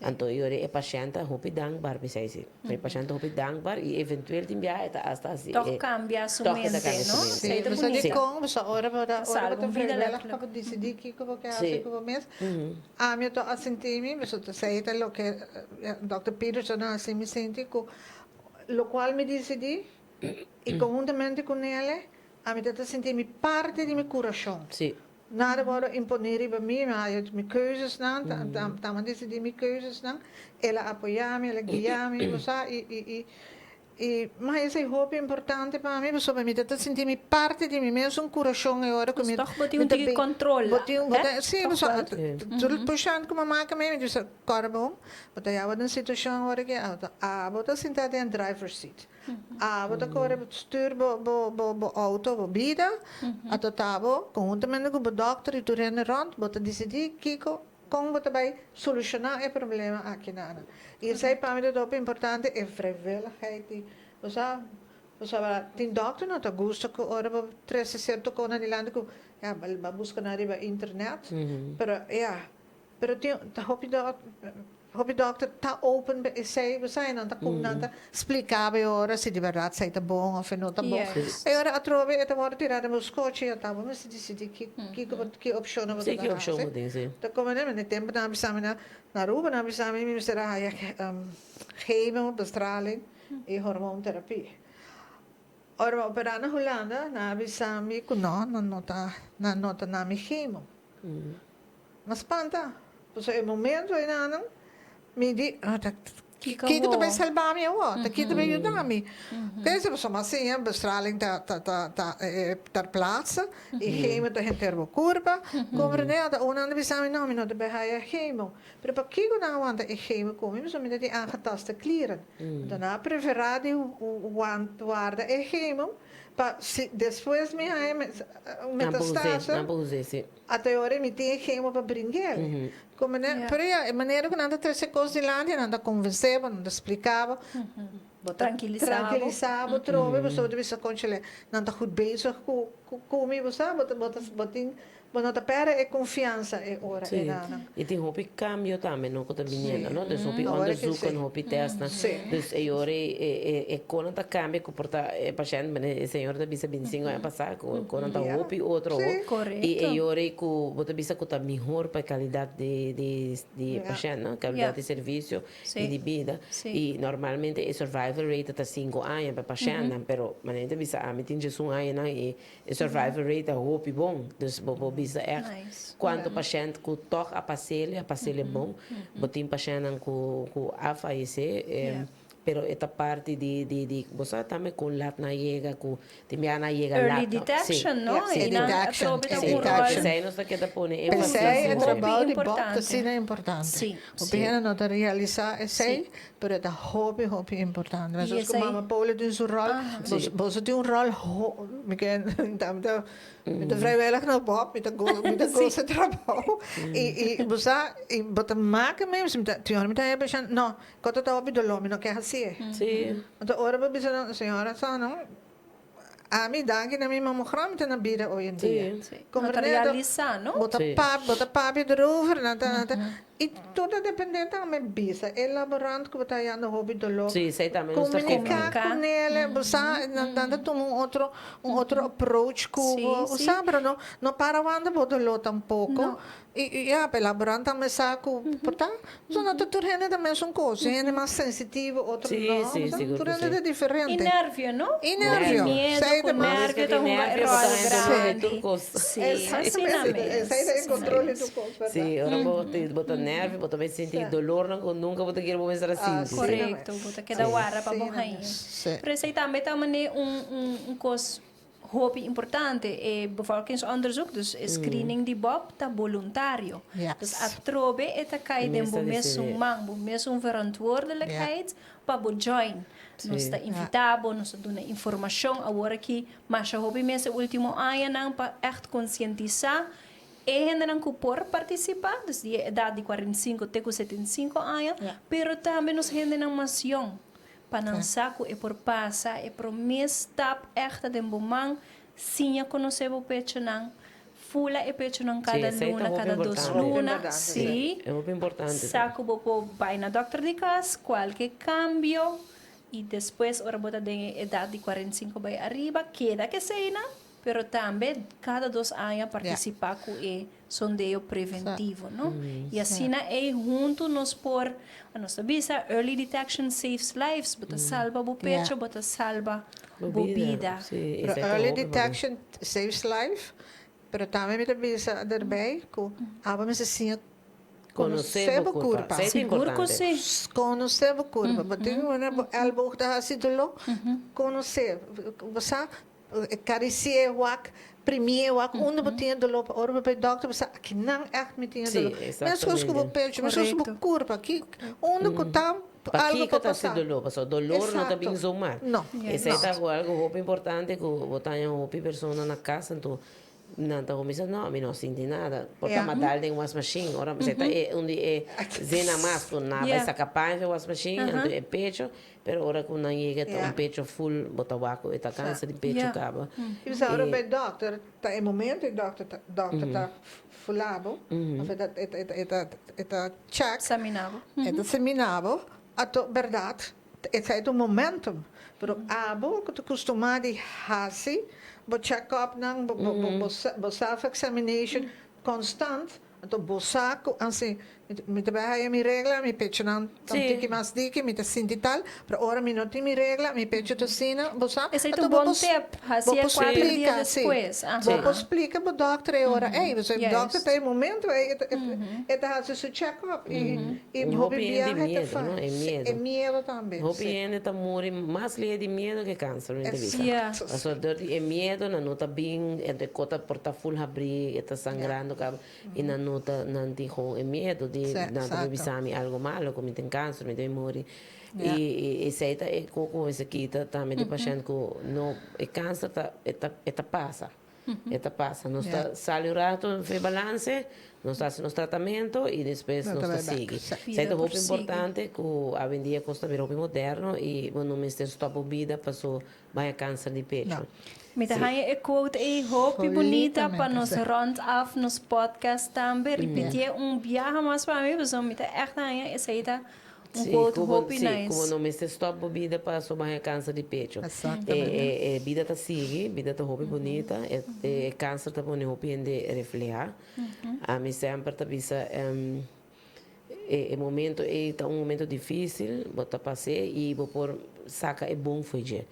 Anto e ora e pashent ta hopi dankbaar p'esei si. E pashent ta hopi dankbaar i eventueel tin biaha e ta asta hasi e. Tòg kambia su Tòg e ta mente, kambia su no? mente. Esei ta Bo sa bunita. dikon? Bo sa ora bo ta ora bo Salba ta un vida vrijwillig letterlijk. pa bo disidí kiko bo ke hasi ku bo mes. Ami a a sinti mi, pasobra esei ta loke dòkter Peterson a hasi mi sinti ku lokual mi disidí i konhuntamente ku Nele ami ta ta sinti mi parti di mi kurashon. Nada wòrdu imponé riba mi, mi haya mi keuzesnan, ta mi a disidí mi keuzesnan, el a apoyá mi, el a guiá mi, bo sa, i, i, i, i mi haya esei hopi importante pa mi, pasobra mi ta ta sinti mi parti di mi mesun kurashon e ora ku mi, Dus tòg bo tin mi un ta tiki bin, kòntròl, bo tin, bo hè? ta, sí, Tòg pasobra wel. tur porshènt ku mi a maka mi, mi ta bisa, kòrda bon, bo ta yaba den situashon ora ku abo ta sinta den driver's seat. Abo ta kore bo stuur bo bo bo bo auto bo bida ato ta bo konhuntamente ku bo dòkter i tur hende rònt bo ta disidí kiko kon bo ta bai solushoná e problema aki nan. I esei pa mi ta hopi importante e vrijwilligheid di bo sa pasobra tin dòkter no ta gusta ku ora bo trese sierto kosnan dilanti ku ya bo a buska nan riba internet pero ya Pero tin ta hopi dòk hopi dòkter ta open pa esei bo sa e nan ta kum nan ta splika bo e ora si di bèrdat esei ta bon òf e no ta bon. E ora atrobe e ta wòrdu tirá den bo skochi ya ta bo mester disidí ki kiko bo ki opshonnan bo ta Sí, ki ta opshon hasi. bo tin, sí. Ta komo ne e tempu nan a bisa mi na na Aruba nan a bisa mi mi mester a haya chemo, bestraling i hormoonterapie. Ora mi a operá na Hulanda nan a bisa mi ku no nan no ta nan no ta na mi chemo. Ma spanta, pasobra e momento enanan mi di, ah, ta Kiko Kiko ta bo? bai salba mi awor? Ta kiko ta bai yuda mi? Pensa pasobra mi a siña bestraling ta ta ta ta ter plaatse y chemo ta henter bo curpa. Comprende? Ata un nan ta bisa mi no mi no ta bai haya chemo. Pero pakiko nan a wanta e chemo cu mi? Pasobra mi ta tin aangetaste klieren. Anto nan a prefera di warda e chemo pa si despues mi haya metastase. Nan por us'e, si. Ata e ora mi tin e chemo pa bring'el. Como ne, pero ya, e manera cu nan ta trece cos dilanti, nan ta convence bo, nan ta splica bo, bo ta Tranquilisa bo. Tranquilisa bo trobe, pasobra bo ta bisa, conchale, nan ta goed bezig cu cu mi, bo sa, bo ta bo ta bo tin Bo no ta perde e confiansa e ora Sí, e danan. y tin hopi cambio tambe no cu ta biniendo no, dus hopi Awor aki onderzoeken, sí. hopi testnan, dus e ora e e e konan ta cambia cu por ta e pashent, mane e señor ta bisa bintisinco aña pasa cu konan ta hopi otro Sí. y e Correcto. ora cu bo ta bisa cu ta mihor pa e calidad di di di e pashent no, calidad di servicio y di bida y normalmente e survival rate ta cinco aña pa e pashentnan pero mane ta bisa ami tin djesun añanan y E survival rate ta hopi bon, dus bo por bisa echt cuanto pashent cu toch a pasele, a pasele bon. Bo tin pashentnan cu cu a fayece, pero e ta parti di di di bo sa tambe con lat nan yega cu tin bia nan yega lat. Early detection, no? Sí, Y nan detection, atrobe ta sí, un rol. detection. Esey nos ta keda pone énfasis. P'esey e Hopi trabao di Bob ta importante. asina importante. Sí, Hopi hende no ta realisa esey, Pero e ta hopi hopi importante. Y Mescos cu esey Mama Paula tin su rol, boso boso tin un rol ho mi ke ta mi ta mi ta vrijwillig na Bob, mi ta go mi ta gosa e trabou. Y y bo sa y bo ta maka mes mi ta tin ora mi ta haya pashent no cu ta ta hopi dolor mi no ke hacié. Anto ora bo bisa nan señora sa no Ami danki na mi mamogram mi ta na bida hoy en dia. Sí. No ta realisa, no? Bo ta pap, bo ta papia erover, nan ta, nan ta, y tur ta depende tambe bisa e laborant cu bo ta hayando hopi dolor. Sí, esey tambe nos ta Comunica cu nele, bo sa, nan ta tuma un otro, un otro approach cu bo, bo sa, pero no, no para wanda bo dolor tampoco. Y ya, pe laborant tambe sa cu por ta, so no ta tur hende ta mesun cos, tin hende mas sensitivo, otro Sí, no, sí, sa, sigur tur cu hende sí. ta diferente. Y nervio, no? Y nervio, Miedo esey cu ta mas. nervio ta hunga e rol grandi. Sí, asina Exactamente, mes. esey ta e control di tur cos, verdad? Sí, ora bo bo ta nervio, bo ta bay sinti dolornan cu nunca bo ta kere bo mester a sinti. Correcto, bo ta keda warda pa bo haña. Sí. Pero esey tambe ta mane un un un cos Hopi importante, e bevolkingsonderzoek, dus e screening di Bob, ta boluntario. Dus atrobe e ta kai den bo mesun man, bo mesun verantwoordelijkheid pa bo join. Nos ta invita bo, nos ta duna informacion awor aki masha hopi mes e ultimo añanan pa echt concientisa e hendenan cu por participa, dus di e edad di 45 te cu 75 aña, pero tambe nos hendenan mas yong. Pa nan sa ku e por pasa e promé stap ègt ta den bo man, siña konosé bo pechonan, fula e pechonan kada Sí, esei ta luna, hopi kada dos importante. luna, Hopi importante, sí. E hopi importante Sa ta. ku bo por bai na dòkter di kas, kualke kambio, i despues ora bo ta den e edat di 45 bai ariba, keda ku eseinan, pero tambe kada dos aña partisipá ku e sondeo preventivo, no? Y asina ey hunto nos por, nos ta bisa early detection saves lives, bo ta salba bo pecho, bo ta salba bo bida. Pero early detection saves life, pero tambe mi ta bisa derbij cu abo mester siña conoce bo curpa. Sigur cu si. Conoce bo curpa, bo tin bo elleboog ta haci dolor, conoce, bo sa Karisié wak, primié wak, unda bo tin e doló pa ora bo bai dòkter bo sa akinan ègt mi tin e doló. Meskos ku bo pecho, meskos ku bo kurpa, aki unda ku ta algu Pakiko por ta hasi pasá. doló? Pasobra dolor no ta bin zomaar. No. Esei ta algu hopi importante ku bo ta haña hopi persona na kas anto Nan ta cuminsa, no, mi no sinti nada. Por ta madal den wasmachine. Ora se ta e un di e zena mas cu nan bay saca paña den wasmachine, anto e pecho. Pero ora cu nan yega ta un pecho full, bo ta wak cu e ta cansa di pecho caba. Y bisa ora bay dokter, ta e momento e dokter ta, dokter ta fula bo, of e ta, e ta, e ta check. Examina bo. E ta examina bo, anto berdad, Esei ta un momentum, pero abo ku ta kustumá di hasi bo check-upnan, bo self-examination konstant, anto bo sa ku ansi Mi ta bai haya mi regla, mi pechonan ta un tiki mas diki, mi ta sinti tal, pero ora mi no tin mi regla, mi pecho ta asina, bo sa. Esei ta un bon tip, hasi e kuater dia despues. Bo por splika bo dòkter e ora ei, pasobra e dòkter ta e momento ei e ta hasi su check up i hopi biaha e ta fai. E miedo tambe. Hopi hende ta muri mas lihe di miedo ke kanser, mi ta bisa. Pasobra dor di e miedo nan no ta bin, e kos ta por ta ful habrí, e ta sangrando kaba. I nan no ta, nan tin gewoon e miedo di nan ta por bisa mi algo malo, ku mi tin kanser, mi ta bin muri. I esei ta e ku ku mester kita tambe di pashènt ku no, e kanser ta, e ta, e ta pasa. E ta pasa. Nos ta sali un rato for e balanse, nos ta hasi nos tratamento i despues nos ta sigui. Esei ta hopi importante ku awendia kos ta bira hopi moderno i bo no mester stòp bo bida paso Bai a kanser di pecho. Mi ta haña e quote ei hopi bunita pa nos rond af nos podcast tambe. Ripitié un biaha mas pa mi pasobra mi ta ègt haña esei ta un quote hopi nice. Sí, ku bo no mester stòp bo bida pasobra bo haña kanser di pecho. E bida ta sigui, bida ta hopi bunita, e kanser ta pone hopi hende reflehá. Ami semper ta bisa. E momento ei ta un momento difícil, bo ta pas'é i bo por saca e bon fo'i dje.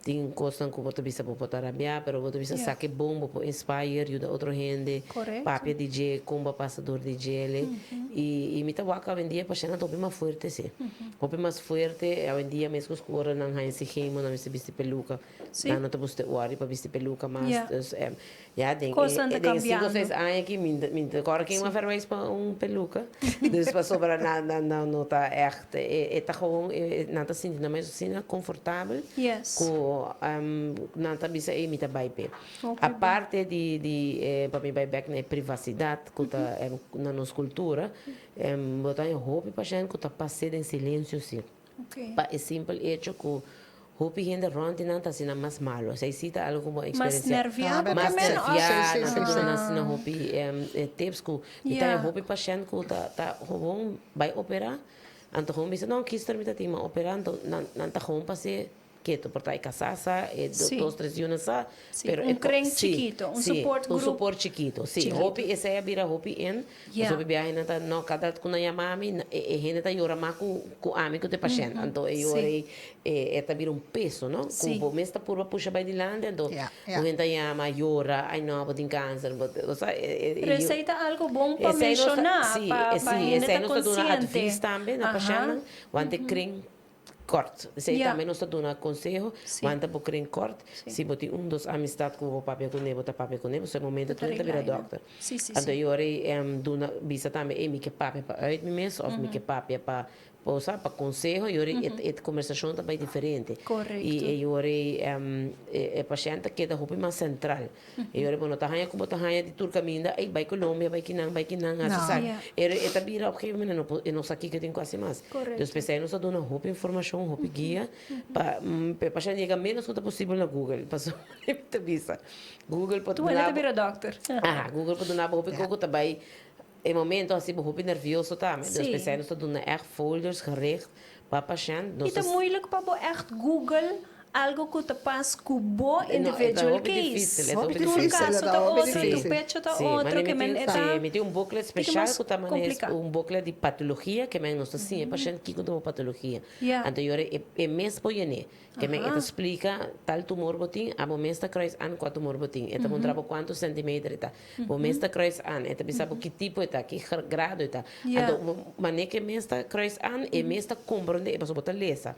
Tin cosnan cu bo ta bisa bo por ta rabiá, pero bo ta bisa saca e bon, bo por inspire, yuda otro hende, papia di dje, con bo a pasa door di djele. I mi ta wak awendia pashèntnan ta hopi mas fuerte si. Hopi mas fuerte awendia mescos cu ora nan haña si chemo nan mester bisti peluca, nan no ta busta worry pa bisti peluca mas. Dus Ya, den Cosnan ta e den cinco cambiando. seis aña aki mi mi ta corda ken a verwijs pa un peluca. Dus pasobra nan nan nan no ta echt e e ta gewoon e nan ta sinti nan mes asina confortabel cu nan ta bisa ey mi ta bay p'e. Hopi bon. Aparte di di e pa mi bay bek na e privacidad cu ta na nos cultura bo ta haña hopi pashent cu ta pas'e den silencio si. Pa e simpel hecho cu hopi hende rond di nan ta haci nan mas malo. Esey si ta algo cu bo a Mas experiencia. nervia bo Mas ta men of? nervia, nan ta duna nan asina hopi tips cu mi ta haña hopi pashent cu ta ta gewoon bay opera, anto gewoon bisa no gister mi ta tin, ma opera anto nan nan ta gewoon pase keto por ta e casa sa, e dos tres yunan sa, Sí, un kring chikito, un support un groep. support chikito, sí. Hopi esei a bira hopi in, pasobra hopi biahe nan ta, no, kada ku nan yama mi, e hende ta yora mas ku ku ami ku ta e pashènt. Anto e yora ei, e ta bira un peso, no? Ku bo mes ta purba pusha bai dilanti, anto un hende ta yama, yora, ai no, bo tin kanser, bo, bo sa, e Pero esei ta algo bon pa menshoná, pa pa hende esei ta nos ta duna konsiente. advis tambe na pashèntnan, wante kring Kort. Esei tambe nos ta duna konseho, wanta bo kren kort, si bo tin un dos amistat ku bo por papia kuné, bo ta papia kuné, pasobra e momento tur e ta bira dòkter. Anto e ora ei duna bisa tambe, ey mi ke papia pa uit mi mes òf mi ke papia pa bo sa, pa konseho, e ora ei e kombersashon ta bai diferente. I e ora ei e pashènt ta keda hopi mas sentral. E ora bo no ta haña ku bo ta haña di tur kaminda, ey bai Colombia, bai kinan, bai kinan, hasi esaki. E ora e ta bira op gegeven moment e no por, e no sa kiko e tin ku hasi mas. Dus p'esei nos ta duna hopi informashon, hopi guia pa pa e pashènt yega ménos ku ta posibel na Google. Pasobra mi ta bisa, Google por Tur hende duna ta bo, bira dòkter. aha, Google por duna bo hopi kos ku ta bai e momento hasi bo hopi nervioso tambe. Dus p'esei nos ta duna ègt folders gericht pa pashènt. I ta moeilijk pa bo ègt Google algo ku ta pas ku bo individual case. Tur kaso ta otro, tur pecho ta otro, ke men e ta Mi tin un booklet special ku ta maneha un booklet di patologia ke men nos ta siña e pashènt kiko ta bo patologia. Anto yora e mes por yen'é. Ke men e ta splika tal tumor bo tin, abo mes ta kruis an kua tumor bo tin. E ta puntra bo kuantu sentimeter e ta. Bo mes ta kruis an, e ta bisa bo ki tipo e ta, ki grado e ta. Anto manera ke mes ta kruis an, e mes ta komprondé, pasobra bo ta lesa.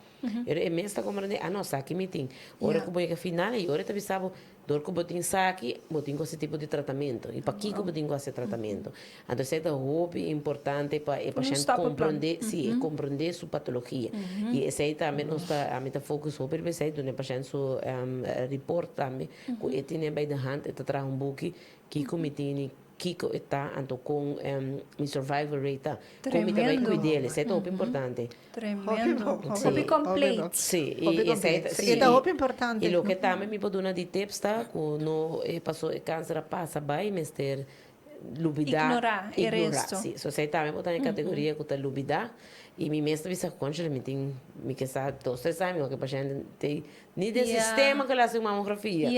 Pero e mes ta komprondé, ah no, esaki mi tin. Ora ku bo yega final, e ora e ta bisa bo, dor ku bo tin esaki, bo tin ku hasi tipo di tratamentu. I pakiko bo tin ku hasi e tratamentu. Anto esei ta hopi importante pa e pashènt komprondé, si, e komprondé su patologia. I esei tambe nos ta, ami ta focus hopi riba esei, duna e pashènt su report tambe, ku e tene bij de hand, e ta traha un buki, kiko mi tini, Kiko e ta anto kon mi survival rate ta? Kon mi ta bai Tremendo. kuid'el? Esei ta hopi importante. Tremendo. Hopi compleet. Sí, Hopi i esei compleet. ta, Sí, sí, e ta i hopi importante. i loke tambe mi por duna di tips ta ku no e paso e kanser a pasa bai mester lubidá, Ignorá e ignorá, resto. sí. So esei tambe por ta den kategoria ku ta lubidá. I mi mes ta bisa, Conchale, mi tin, mi ke sa dos, tres aña mi wak e pashènt te ni den sistema ke lo hasi un mamografia.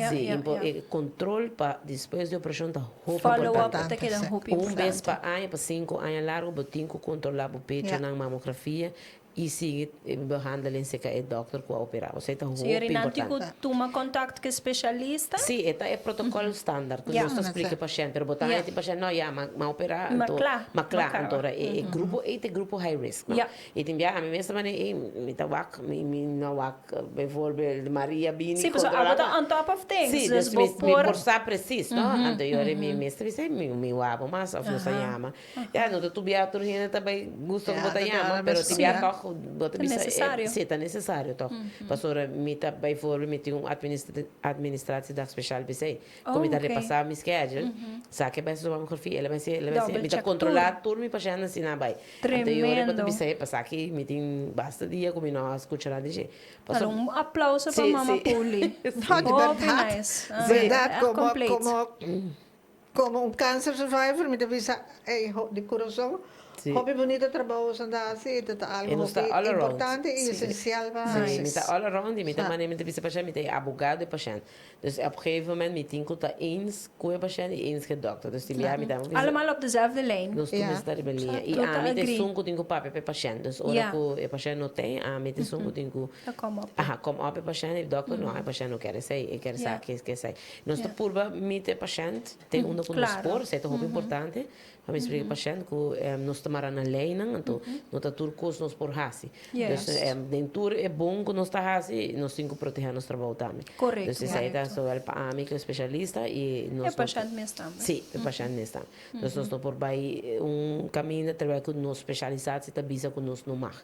Si, e control pa despues di operashon ta hopi Follow up importante. ta keda hopi Un bes importante. pa aña, pa 5 aña largo, bo tin ku kontrolá bo pechonan, mamografia i sigui e behandeling serka e dòkter ku a operá. Osea ta Si hopi nan tin ku importante. tuma kontakto ku e spesialista. Si, e ta e protokòl standaard ku nos ta splika e pashènt, pero bo ta haña tin pashènt, no ya, m'a operá, Ma anto kla, ma ma kla, kaba. anto ora e grupo ei ta e grupo high risk, no? I tin bia ami mes ta manera, ey, mi ta wak, mi no wak bijvoorbeeld Maria bini Sí, pasobra kontrolá abo ta ma. on top of things, Sí, dus dus bo mi mi por por sa precies, no? Anto e ora mi mes ta bisa, ey, mi wak bo mas of nos ta yama. Ya, no ta tur bia tur hende ta bay gusto ku bo ta yama, pero tin bia tòg bo ta Ta bisa, necesario. sí, ta necesario tòg. Pasobra mi ta bijvoorbeeld mi tin un administratiedag speciaal p'esei, ku mi ta repasá mi schedule, sa ke bay su mamografia, el a bay hasi, el a bay hasi, Double mi ta check kontrolá tur. tur mi pashèntnan si nan a bay. Anto e ora bo ta Tremendo. bisa, e pasá aki mi tin basta dia ku mi no a skucha nada di dje. Dale Pasobra un aplauso pa Mama Puli. No, di Hopi bèrdat, nice. Ah, bèrdat, echt komo, compleet. komo un cancer survivor mi ta bisa, ey, di kurason, hopi bunita trabou boso ta hasi i ta ta E algu nos ta hopi all around. importante i esensial pa Sí, hasi. mi ta all around i mi ta manera mi ta bisa pashènt, mi ta e abogado di pashènt. Dus op gegeven moment mi tin ku ta eens ku e pashènt i eens ku e dòkter. Dus tin biaha mi ta bisa. Allemaal op dezelfde lijn. Nos tur mester ta riba liña. I Total ami ta agree. esun ku tin ku papia pa e pashènt. Dus ora ku e pashènt no ten, ami ta esun ku tin ku Ta kom op. Aha, kom op e pashènt. E dòkter no, e pashènt no kier esei, e kier sa ke esei. Nos ta purba miti e pashènt te unda ku nos por, esei ta hopi importante pa mi splika e pashènt ku nos ta mara na leinan, anto no ta tur kos nos por hasi. Dus den tur e bon ku nos ta hasi, nos tin ku protehá nos trabou tambe. Dus esei ta zowel pa ami ku e spesialista i nos E pashènt mes tambe. Sí, e pashènt mes tambe. Dus nos no por bai un kaminda terwijl ku nos spesialisatie ta bisa ku nos no mag.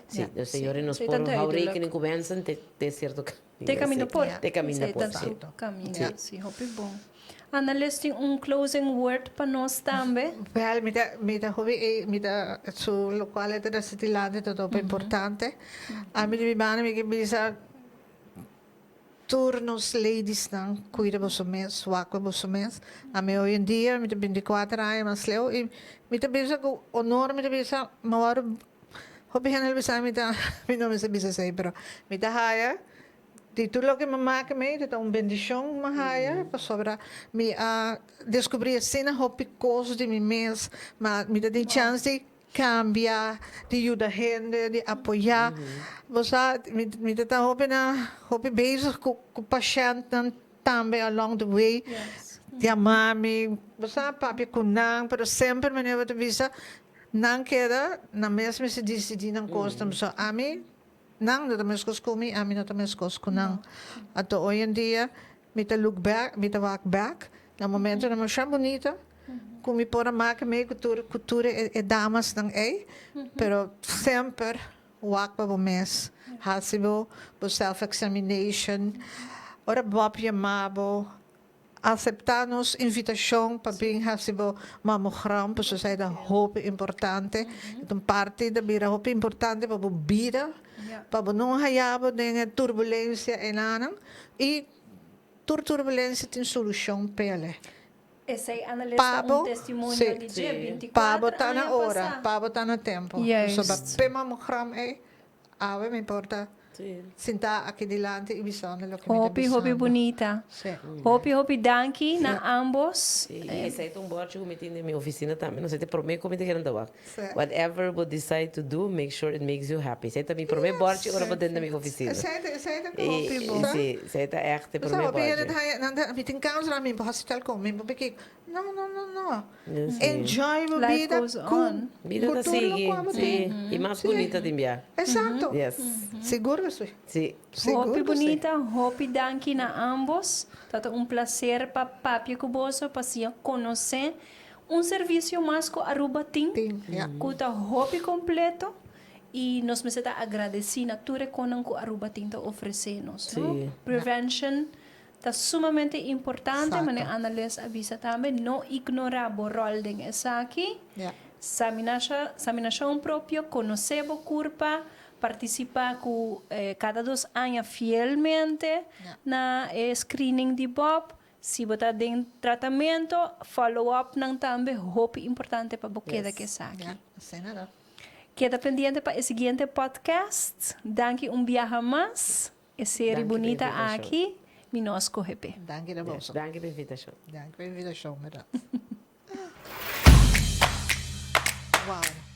Sí, dus señores nos por hou rekening ku wensen te sierto Te caminda por. Te caminda por, Esei ta sí. su caminda, sí. Hopi bon. Annelies tin un closing word pa nos tambe? Wel, mi ta hopi e mi ta su locual e ta resa dilanti ta hopi importante. Ami di mi banda mi ke bisa tur nos ladiesnan cuida boso mes, wak pa boso mes. Ami hoy en dia mi ta 24 aña mas leu y mi ta bisa cu honor, mi ta bisa mi wòrdu hopi hende lo bisa mi ta mi no mester bisa esei, pero mi ta haya di tur loke mi maka mi ta un bendicion mi haya, pasobra mi a descubri asina hopi cos di mi mes, ma mi ta tin chance di cambia, di yuda hende, di apoya. Bo sa, mi ta tan hopi na hopi bezig cu pashentnan tambe along the way. Yama mi, bo sa, papia cu nan, pero semper meneer bo ta bisa nan keda nan mes mester dicidi nan cos tambe. So ami nan no ta mescos cu mi, ami no ta mescos cu nan. Anto hoy en dia mi ta look back, mi ta wak back na momentonan masha bunita cu mi por a maka mee cu tur e damasnan ey, pero semper wak pa bo mes, hasi bo self examination. Ora Bob yama bo, acepta nos invitacion pa bin hasi bo mammogram, pasobra esey ta hopi importante. Ta un parti di bida hopi importante pa bo bida, pa bo no haya bo den e turbulencia enanan, y tur turbulencia tin solucion p'e. Esey, Annelies, ta Pabo, un testimonio di dje, 24 Pa bo ta na aña ora, pasa. pa bo ta na tempo. So pa pe mammogram ey, awe mi por ta sinta aki dilanti y bisando loke mi ta Hopi, hopi bisando. bunita. Hopi, hopi danki na ambos. Sí, y esey ta un bordje cu mi tin den mi oficina tambe. No sé, te prome cu mi ta kere wak. "Whatever you decide to do, make sure it makes you happy." Esey ta mi prome bordje ora bo den mi oficina. Esey ta E, bon. sí, esey ta echt e Bo sa, prome hopi hende bordje. ta haya, nan ta, mi tin cancer, mi por hospital con, mi por biki. No, no, no, no. Sí. Enjoy bo Life bida goes cu on. Bida cu ta tur sigui, loke bo tin. E mas bunita di enviar. Exacto. Yes. Sigur cu si. Sigur Hopi cu si. bunita, hopi danki na ambos. Ta un placer pa papia cu boso, pa asina conoce un servicio mas cu Aruba tin, Tin, ja. cu ta hopi completo y nos mester ta agradeci na tur e cosnan cu Aruba tin ta ofrece nos, no? Prevention ta sumamente importante, manera Annelies a bisa tambe, no ignora bo rol den esaki. Examinacion propio, conoce bo curpa, participa cu cada 2 aña fielmente na screening di Bob. Si bo ta den tratamento, follow up nan tambe hopi importante pa bo keda cu esaki. Ja, asina ta. Keda pendiente pa e siguiente podcast. Danki un biaha mas. E serie Danki pa bunita invitashon. Aki, mi no a skohe p'e. Danki na boso. Danki pa invitashon. Danki pa invitashon, bèrdat. Wow.